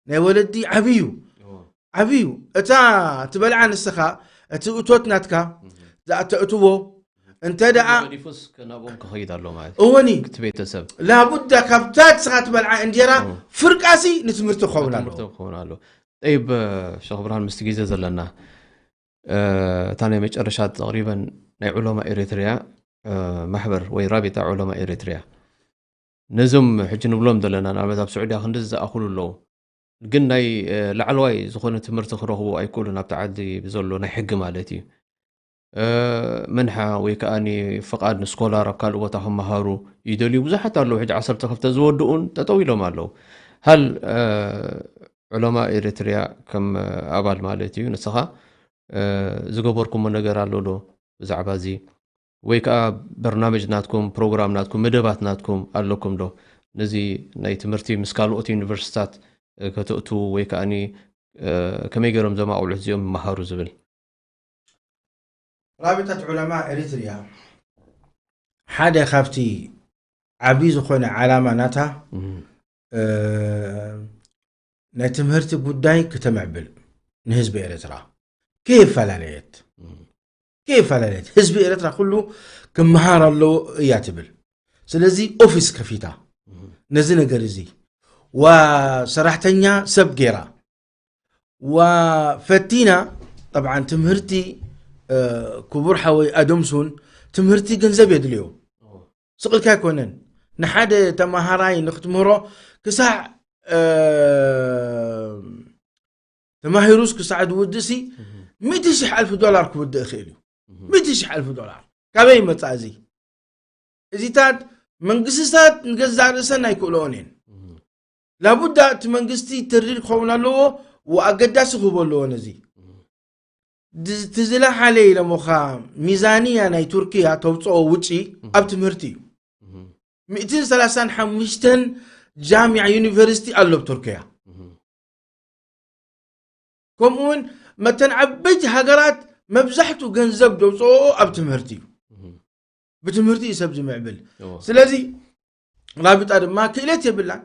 ናይ ወለዲ ዓብዩ፣ እዎ። ዓብዩ። እታ ትበልዓ ንስኻ፣ እቲ እቶት ናትካ፣ እህ። ዝኣ-፣ ተእትዎ፣ እንተ ደኣ ገዲፉስ ከናብኦም ክኸይድ ኣሎ ማለት እዩ። እወኒ። እቲ ቤተሰብ። ላቡዳ ካብታ ንስኻ ትበልዓ እንጀራ እዎ። ፍርቃሲ ንትምህርቲ ክኸውን ኣለዎ። ትምህርቲ ክኸውን ኣለዎ። ጠይብ፣ ሸኽ ብርሃን፣ ምስቲ ግዜ ዘለና፣ እ፣ እታ ናይ መጨረሻ ተቕሪበን ናይ ዑለማ ኤሪትርያ፣ እ፣ ማሕበር ወይ ራቢጣ ዑለማ ኤሪትርያ፣ ነዞም ሕጂ ንብሎም ዘለና፣ ንኣብነት ኣብ ስዑድያ ክንድዚ ዝኣኽሉ ኣለዉ፣ ግን ናይ፣ እ፣ ላዕለዋይ ዝኾነ ትምህርቲ ክረኽቡ ኣይክእሉን፣ ኣብቲ ዓዲ ብዘሎ ናይ ሕጊ ማለት እዩ። እ፣ ምንሓ ወይ ከኣ ፍቓድ ንስኮላር ኣብ ካልእ ቦታ ክመሃሩ ይደልዩ ብዙሓት ኣለዉ። ሕጂ ዓሰርተ ክልተ ዝወድኡን ጠጠው ኢሎም ኣለዉ። ሃል፣ እ፣ ዑለማ ኤሪትርያ ከም ኣባል ማለት እዩ፣ ንስኻ ዝገበርኩሞ ነገር ኣሎ ዶ ብዛዕባ እዚ? ወይ ከዓ በርናምጅ ናትኩም፣ ፕሮግራም ናትኩም፣ መደባት ናትኩም ኣለኩም ዶ? ነዚ ናይ ትምህርቲ ምስ ካልኦት ዩኒቨርሲታት ከተእቱ ወይ ከዓ ከመይ ገይሮም ዘማቑሉት እዚኦም ይመሃሩ ዝብል? ራቢጣት ዑለማ ኤሪትሪያ ሓደ ካብቲ ዓብዪ ዝኾነ ዓላማ ናታ ናይ ትምህርቲ ጉዳይ ክተመዕብል ንህዝቢ ኤርትራ ከይፈላለየት ከይፈላለየት ህዝቢ ኤርትራ ኩሉ ክመሃር ኣለዎ እያ ትብል። ስለዚ ኦፊስ ከፊታ ነዚ ነገር እዚ ዋ ሰራሕተኛ ሰብ ገይራ ዋ ፈቲና። ጠብዓን ትምህርቲ ክቡር ሓወይ ኣደምሱን ትምህርቲ ገንዘብ የድልዮ። ስቕልካ ኣይኮነን። ንሓደ ተማሃራይ ንክትምህሮ ክሳዕ ተማሂሩስ ክሳዕ ዝውድእሲ ሚእቲ ሽሕ ኣልፊ ዶላር ክውድእ ይኽእል እዩ። ሚእቲ ሽሕ ኣልፊ ዶላር ካበይ ይመፃእ እዚ? እዚታት መንግስታት ንገዛእ ርእሰን ኣይክእልኦን እየን። ላቡዳ እቲ መንግስቲ ትርዲድ ክኸውን ኣለዎ፣ ኣገዳሲ ክህቦ ኣለዎ ነዚ። ትዝለሓለ ኢለሞኻ ሚዛንያ ናይ ቱርክያ ተውፅኦ ውጪ ኣብ ትምህርቲ እዩ። ሚእትን ሰላሳን ሓሙሽተን ጃሚዓ ዩኒቨርሲቲ ኣሎ ኣብ ቱርክያ። ከምኡውን መተን ዓበይቲ ሃገራት መብዛሕትኡ ገንዘብ ደውፅኦ ኣብ ትምህርቲ እዩ። ብትምህርቲ እዩ ሰብ ዝምዕብል። ስለዚ ራቢጣ ድማ ክእለት የብላን።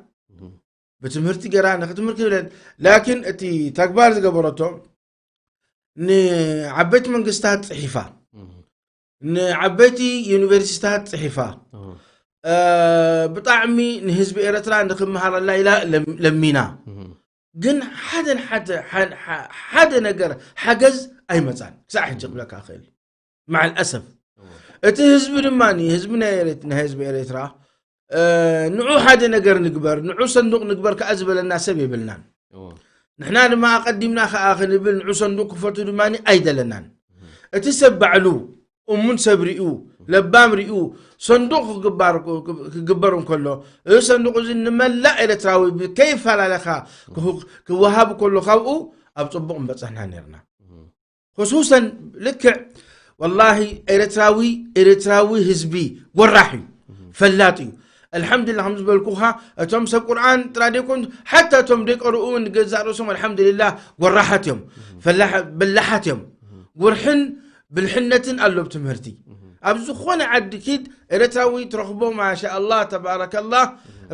ብትምህርቲ ገይራ ንክትምህር ክብለን ላኪን እቲ ተግባር ዝገበረቶ ንዓበይቲ መንግስታት ፅሒፋ ንዓበይቲ ዩኒቨርሲቲታት ፅሒፋ ብጣዕሚ ንህዝቢ ኤርትራ ንክመሃረላ ኢላ ለሚና ግን ሓደን ሓደ ነገር ሓገዝ ኣይመፃን ክሳዕ ሕጂ ክብለካ ክእል። ማዓል ኣሰፍ እቲ ህዝቢ ድማ ህዝቢ ናይ ህዝቢ ኤርትራ ንዑ ሓደ ነገር ንግበር ንዑ ሰንዱቅ ንግበር ከዓ ዝበለና ሰብ የብልናን። ንሕና ድማ ኣቀዲምና ከዓ ክንብል ንዑ ሰንዱቅ ክፈቱ ድማ ኣይደለናን። እቲ ሰብ ባዕሉ እሙን ሰብ ሪኡ ለባም ሪኡ ሰንዱቅ ክግበር እንከሎ እዚ ሰንዱቅ እዚ ንመላእ ኤርትራዊ ከይፈላለኻ ክወሃብ ከሎ ካብኡ ኣብ ፅቡቅ ምበፃሕና ነርና። خصوصا ልክዕ والله ኤርትራዊ ኤርትራዊ ህዝቢ ጎራሕ እዩ ፈላጥ እዩ። الحمد لله ከም ዝበልኩኻ እቶም ሰብ ቁርኣን ጥራይ ዘይኮኑ ሓታ እቶም ደይቀርኡ እውን ንገዛእ ርእሶም الحمد لله ጎራሓት እዮም። በላሓት እዮም። ጉርሕን ብልሕነትን ኣሎ ኣብ ትምህርቲ። ኣብ ዝኾነ ዓዲ ኪድ ኤርትራዊ ትረኽቦ ማሻ ኣላህ ተባረከላህ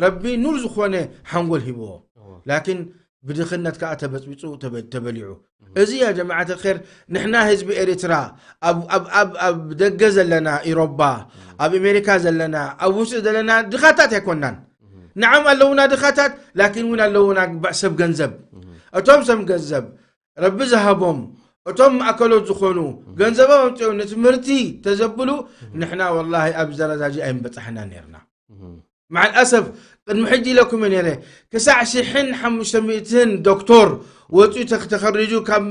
ረቢ ኑር ዝኾነ ሓንጎል ሂብዎ። ላኪን ብድኽነት ከዓ ተበፅቢፁ ተበሊዑ። እዚ ያ ጀማዓት ር ንሕና ህዝቢ ኤሪትራ ኣብ ደገ ዘለና ኢሮባ ኣብ ኣሜሪካ ዘለና ኣብ ውሽጢ ዘለና ድኻታት ኣይኮናን። ንዓም ኣለውና ድኻታት ላኪን እውን ኣለውና ግባዕ ሰብ ገንዘብ እቶም ሰብ ገንዘብ ረቢ ዝሃቦም እቶም ማእከሎት ዝኾኑ ገንዘቦም ኣምፅኦም ንትምህርቲ ተዘብሉ ንሕና ወላሂ ኣብዚ ደረጃ እዚ ኣይምበፃሕና ነርና። ማዓል ኣሰፍ ቅድሚ ሕጂ ኢለኩም ነይረ ክሳዕ ሽሕን ሓሙሽተ ሚእትን ዶክቶር ወፂኡ ተክ- ተኸሪጁ ካብ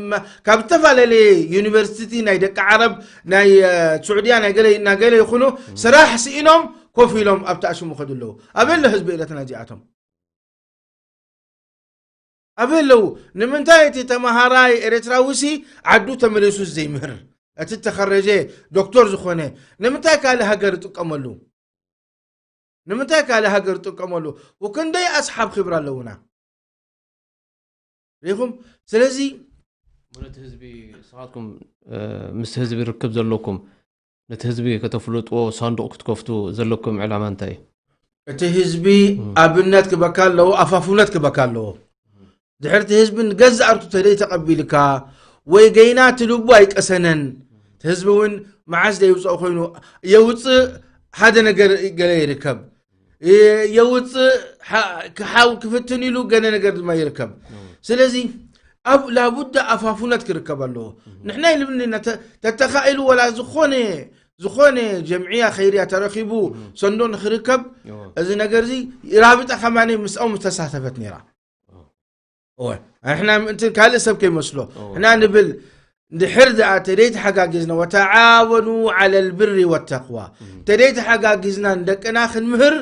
ካብ ዝተፈላለየ ዩኒቨርሲቲ ናይ ደቂ ዓረብ ናይ እ፣ ሱዕድያ ናይ ገለ ናይ ገለ ይኹኑ ስራሕ ስኢኖም ኮፍ ኢሎም ኣብቲ ኣሽሙ ከዱ ኣለዉ። ኣበይ ኣሎ ህዝቢ ኤረትና እዚኣቶም? ኣበይ ኣለዉ? ንምንታይ እቲ ተማሃራይ ኤርትራዊ ሲ ዓዱ ተመሊሱ ዘይምህር እቲ ተኸረጀ ዶክቶር ዝኾነ ንምንታይ ካልእ ሃገር ይጥቀመሉ? ንምንታይ ካልእ ሃገር ይጥቀመሉ? ወክንደይ ኣስሓብ ክብር ኣለውና ሪኹም። ስለዚ ነቲ ህዝቢ ንስኻትኩም ምስ ህዝቢ ርክብ ዘለኩም ነቲ ህዝቢ ከተፍልጥዎ ሳንዱቕ ክትከፍቱ ዘለኩም ዕላማ እንታይ እዩ? እቲ ህዝቢ ኣብነት ክበካ ኣለዎ፣ ኣፋፉነት ክበካ ኣለዎ። ድሕርቲ ህዝቢ ንገዛእ ኣርቱ ተደይ ተቐቢልካ ወይ ገይና እቲ ልቡ ኣይቀሰነን። እቲ ህዝቢ እውን መዓስ ደይውፅኦ ኮይኑ የውፅእ ሓደ ነገር ገለ ይርከብ። የውፅእ ሓው ክፍትን ኢሉ ገለ ነገር ድማ ይርከብ። ስለዚ ኣብ ላቡዳ ኣፋፉነት ክርከብ ኣለዎ። ንሕና ኢልብኒ ተተኻኢሉ ወላ ዝኾነ ዝኾነ ጀምዕያ ኸይርያ ተረኺቡ ሰንዶ ንክርከብ እዚ ነገር እዚ ራብጣ ከማነ ምስኦም ዝተሳተፈት ነይራ። እወ ንሕና ምእንቲ ካልእ ሰብ ከይመስሎ ንሕና ንብል ድሕር ደኣ ተደይ ተሓጋጊዝና ወተዓወኑ ዓለ ልብሪ ወተቅዋ ተደይ ተሓጋጊዝና ንደቅና ክንምህር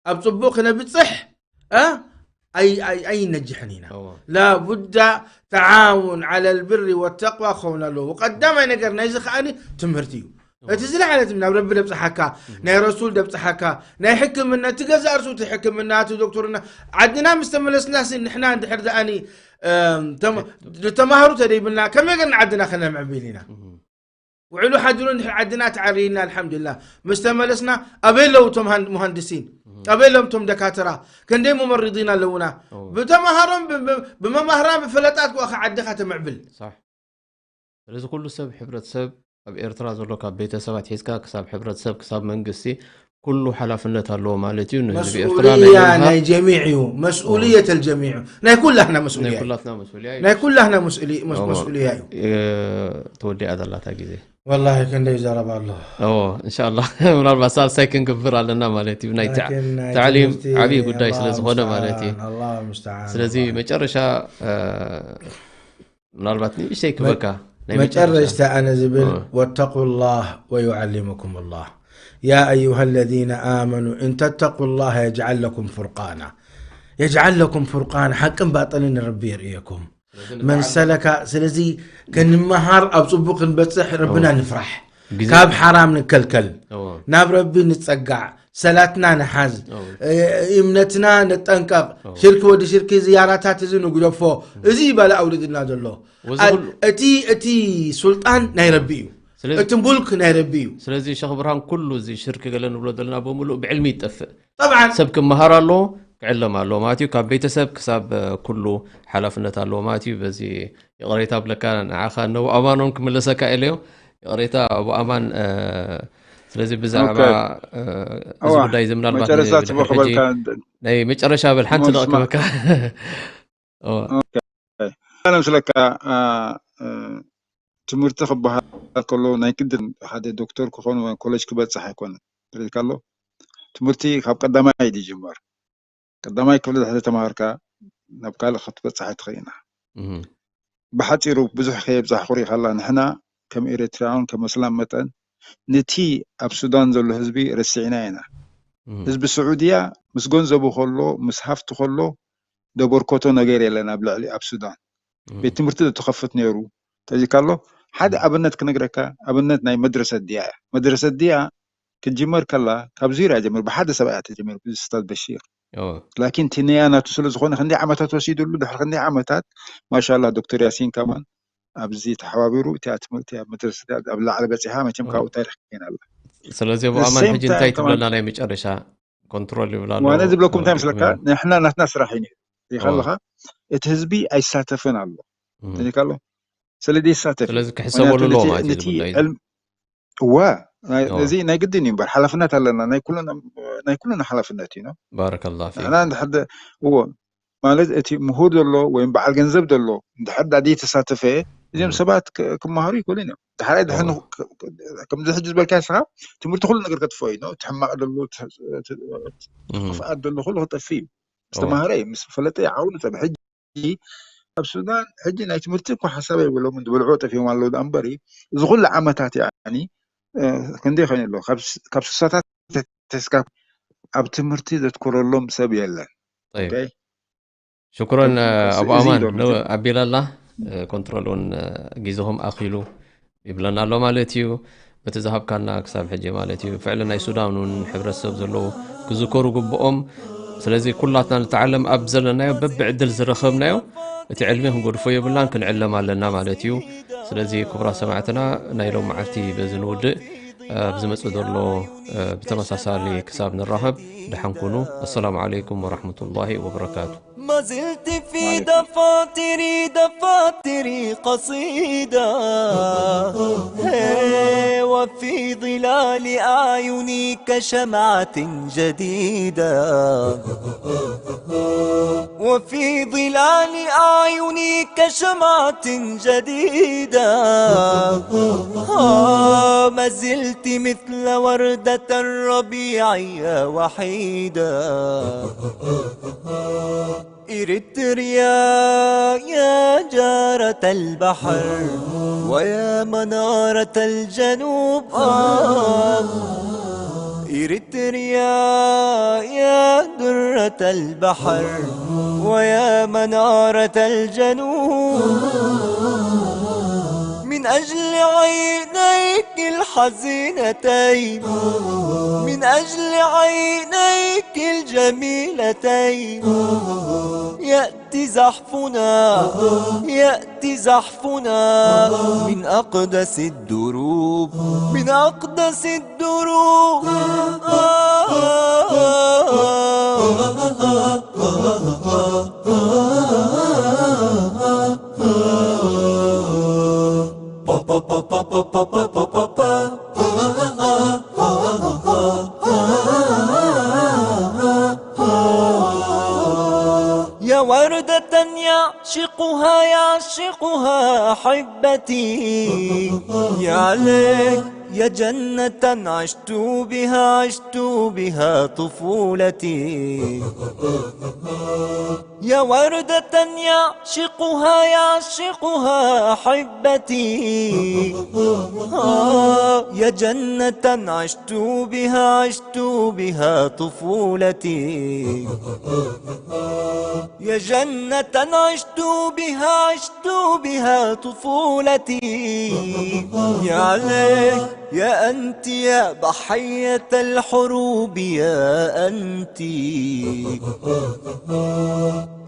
ኣብ ፅቡቅ ክነብፅሕ እ ኣይነጅሕን ኢና። ላቡዳ ተዓውን ዓለ ልብሪ ወተቅዋ ክኸውን ኣለዎ። ቀዳማይ ነገር ናይዚ ከዓኒ ትምህርቲ እዩ። እቲ ዝለዓለ ትምህርቲ ናብ ረቢ ደብፅሓካ፣ ናይ ረሱል ደብፅሓካ፣ ናይ ሕክምና፣ እቲ ገዛእ ርሱ እቲ ሕክምና፣ እቲ ዶክተርና፣ ዓድና ምስ ተመለስና ሲ ንሕና እንድሕር ደኣኒ ዝተማህሩ ተደይብልና ከመይ ገርና ዓድና ከነምዕብል ኢና? ውዕሉ ሓድሩ እንድሕር ዓድና ተዓሪና ኣልሓምዱሊላህ። ምስ ተመለስና ኣበይ ኣለዉ እቶም መሃንድሲን? ኣበይ ኣለዎም እቶም ደካትራ? ከንደይ ሙመርዲን ኣለዉና? ብተምሃሮን ብመማህራን ብፈለጣት ክዋኸ ዓድኻ ተምዕብል። ስለዚ ኩሉ ሰብ ሕብረተሰብ ኣብ ኤርትራ ዘሎ ካብ ቤተሰብ ኣትሒዝካ ክሳብ ሕብረተሰብ ክሳብ መንግስቲ ኩሉ ሓላፍነት ኣለዎ ማለት እዩ። ንህዝቢ ኤርትራ ናይ መስኡልያ መምሃር ናይ ጀሚዕ እዩ። መስኡልየት ኣልጀሚዕ እዩ። ናይ ኩላህና መስኡልያ እዩ። ኩላትና መስኡልያ እዩ። ናይ ኩላህና መስኡሊ- መስ- መስኡልያ እዩ። ተወዲኣ ዘላታ ግዜ ወላሂ ክንደይ ዘረባ ኣሎ። ኦ እንሻላ ምናልባት ሳልሳይ ክንግብር ኣለና ማለት እዩ። ናይ ተዕ- ላኪን ናይ ታዕሊም ትምህርቲ ዓብዪ ጉዳይ ስለ ኣላሁ ዝኾነ ማለት እዩ። ሙስተዓን፣ ኣላሁ ሙስተዓን። ስለዚ መጨረሻ ምናልባት ንእሽተይ ክበካ ናይ መጨረሽታ ኣነ ዝብል ወተቁ ላህ ወዩዓሊሙኩም ላህ ያ አዩሃ ለዚነ አመኑ እን ተተቁ ላህ የጅዓል ለኩም ፉርቃና የጅዓል ለኩም ፉርቃና ሓቅን ባጥልን ረቢ የርእየኩም መን ሰለካ ስለዚ ክንመሃር ኣብ ፅቡቅ ክንበፅሕ ረብና ንፍራሕ ካብ ሓራም ንከልከል ናብ ረቢ ንፀጋዕ ሰላትና ንሓዝ እምነትና ንጠንቀቕ ሽርኪ ወዲ ሽርኪ ዝያራታት እዚ ንግደፎ እዚ ይበለ ኣውርድና ዘሎ እቲ እቲ ሱልጣን ናይ ረቢ እዩ እቲ ሙልክ ናይ ረቢ እዩ ስለዚ ሸኽ ብርሃን ኩሉ እዚ ሽርኪ ገለ ንብሎ ዘለና ብምሉእ ብዕልሚ ይጠፍእ طبعا ሰብ ክመሃር ኣለዎ ክዕለም ኣለዎ ማለት እዩ ካብ ቤተሰብ ክሳብ ኩሉ ሓላፍነት ኣለዎ ማለት እዩ በዚ ይቕሬታ ብለካ ንዓኻ ነቡ ኣማኖን ክምለሰካ ኢለዮ ይቕሬታ ኣቡ ኣማን ስለዚ ብዛዕባ እዚ ጉዳይ እዚ ምናልባት ናይ መጨረሻ በል ሓንቲ ደቂ ክበካ ኣነ ምስለካ ትምህርቲ ክበሃል ከሎ ናይ ግድን ሓደ ዶክተር ክኾን ወይ ኮሌጅ ክበፅሕ ኣይኮነን ትሪካ ኣሎ ትምህርቲ ካብ ቀዳማይ እዩ ዝጅመር ቀዳማይ ክፍሊ ድሕሪ ተማሃርካ ናብ ካልእ ክትበፅሕ ኣይትኽእል ኢና ብሓፂሩ ብዙሕ ከየብፃሕኩ ሪኢኻላ ንሕና ከም ኤርትራውን ከም እስላም መጠን ነቲ ኣብ ሱዳን ዘሎ ህዝቢ ረሲዕና ኢና ህዝቢ ስዑድያ ምስ ገንዘቡ ከሎ ምስ ሃፍቲ ከሎ ደበርኮቶ ነገር የለን ኣብ ልዕሊ ኣብ ሱዳን ቤት ትምህርቲ ተኸፍት ነይሩ ተዚካ ኣሎ ሓደ ኣብነት ክነግረካ ኣብነት ናይ መድረሰት ድያ እያ መድረሰት ድያ ክትጅመር ከላ ካብ ዙርያ ጀምር ብሓደ ሰብኣያ ተጀሚሩ ብስታዝ በሺር ላኪን ትንያ ናቱ ስለ ዝኾነ ክንደይ ዓመታት ወሲዱሉ ድሕሪ ክንደይ ዓመታት ማሻላ ዶክተር ያሲን ከማን ኣብዚ ተሓባቢሩ እቲኣ ትምህርቲ ኣብ መድረሰት ኣብ ላዕሊ በፂሓ መቸም ካብኡ ታሪክ ከይና ኣላ ስለዚ ብኣማን ሕጂ እንታይ ትብለና ናይ መጨረሻ ኮንትሮል ይብላ ኣለዎ። ዋነ ዝብለኩም እንታይ መስለካ ንሕና ናትና ስራሕ እዩ ይኸለኻ እቲ ህዝቢ ኣይሳተፍን ኣሎ ተኒካ ኣሎ ስለ ዘይሳተፍ እዩ። ስለዚ ክሕሰበሉ ምክንያቱ ኣለዎ ነቲ- ማለት እዩ ነቲ ዝብሎ እዩ። ዕልም- እወ ናይ- ኦ። እዚ ናይ ግድን እዩ እምበር ሓላፍነት ኣለና ናይ ኩልና ናይ ኩልና ሓላፍነት እዩ ነው ባረከላ ፊክ። ንሕና እንድሕር ደ- እዎ ማለት እቲ ምሁር ዘሎ ወይም በዓል ገንዘብ ዘሎ እንድሕር ዳ ተሳተፈ እዚኦም ም። ሰባት ክ- ክመሃሩ ይክእሉን እዮም። ድሓራይ ድሕር ኦ። ንኽ- ክ- ክ- ከምዚ ሕጂ ዝበልካ ስኻ ትምህርቲ ኩሉ ነገር ከጥፍኦ እዩ ነው። እቲ ሕማቕ ዘሎ እቲ- እቲ- እቲ ም። ክፍኣት ዘሎ ኩሉ ክጠፍእ እዩ። ኦ። ዝተማህረ እዩ ምስ ፈለጠ ይዓውሉ ጸብ ሕጂ ኣብ ሱዳን ሕጂ ናይ ትምህርቲ እኳ ሓሳብ የብሎምን ዝበልዕዎ ጠፊኦም ኣለዉ ደኣ እምበሪ እዚ ኩሉ ዓመታት ያኒ ክንደይ ኮይኑ ኣሎ ካብ ስሳታት ተስካ ኣብ ትምህርቲ ዘትኮረሎም ሰብ የለን ሽኩረን ኣቡ ኣማን ኣቢላላ ኮንትሮል እውን ግዜኹም ኣኺሉ ይብለና ኣሎ ማለት እዩ በቲ ዝሃብካና ክሳብ ሕጂ ማለት እዩ ፍዕሊ ናይ ሱዳን እውን ሕብረተሰብ ዘለዉ ክዝከሩ ግብኦም ስለዚ ኩላትና ንተዓለም ኣብ ዘለናዮ በብዕድል ዝረኸብናዮ እቲ ዕልሚ ክንገድፎ የብልናን ክንዕለም ኣለና ማለት እዩ ስለዚ ክቡራት ሰማዕትና ናይ ሎም መዓልቲ በዚ ንውድእ ብዝመፅእ ዘሎ ብተመሳሳሊ ክሳብ ንራኸብ ደሓን ኩኑ ኣሰላሙ ዓለይኩም ወራሕመቱላሂ ወበረካቱ ما زلت في دفاتري دفاتري قصيدة هي وفي ظلال أعيني كشمعة جديدة وفي ظلال أعيني كشمعة جديدة آه ما زلت مثل وردة الربيع يا وحيدة إريتريا يا جارة البحر ويا منارة الجنوب آه إريتريا، يا درة البحر ويا منارة الجنوب، من أجل عينيك الحزينتين، من أجل عينيك الجميلتين، يأتي زحفنا، يأتي زحفنا من أقدس الدروب، من أقدس الدروب. يا وردة يعشقها، يعشقها أحبتي، يا ليت يا جنة عشت بها، عشت بها طفولتي. يا وردة يعشقها، يعشقها أحبتي. آه، يا جنة عشت بها، عشت بها طفولتي. يا جنة عشت بها، عشت بها طفولتي. يا ليت يا أنت يا ضحية الحروب، يا أنت.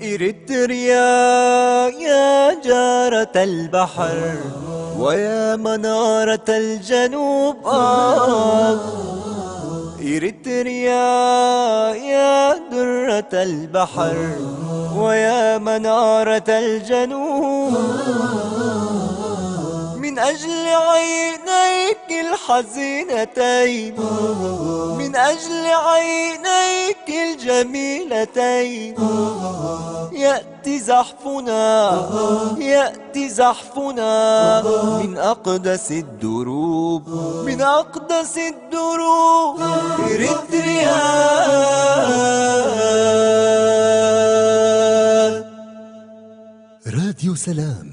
إريتريا، يا جارة البحر ويا منارة الجنوب. آه. إريتريا، يا درة البحر ويا منارة الجنوب، من أجل عينيك الحزينتين، من أجل عينيك الجميلتين، يأتي زحفنا، يأتي زحفنا من أقدس الدروب، من أقدس الدروب. إريتريا. راديو سلام.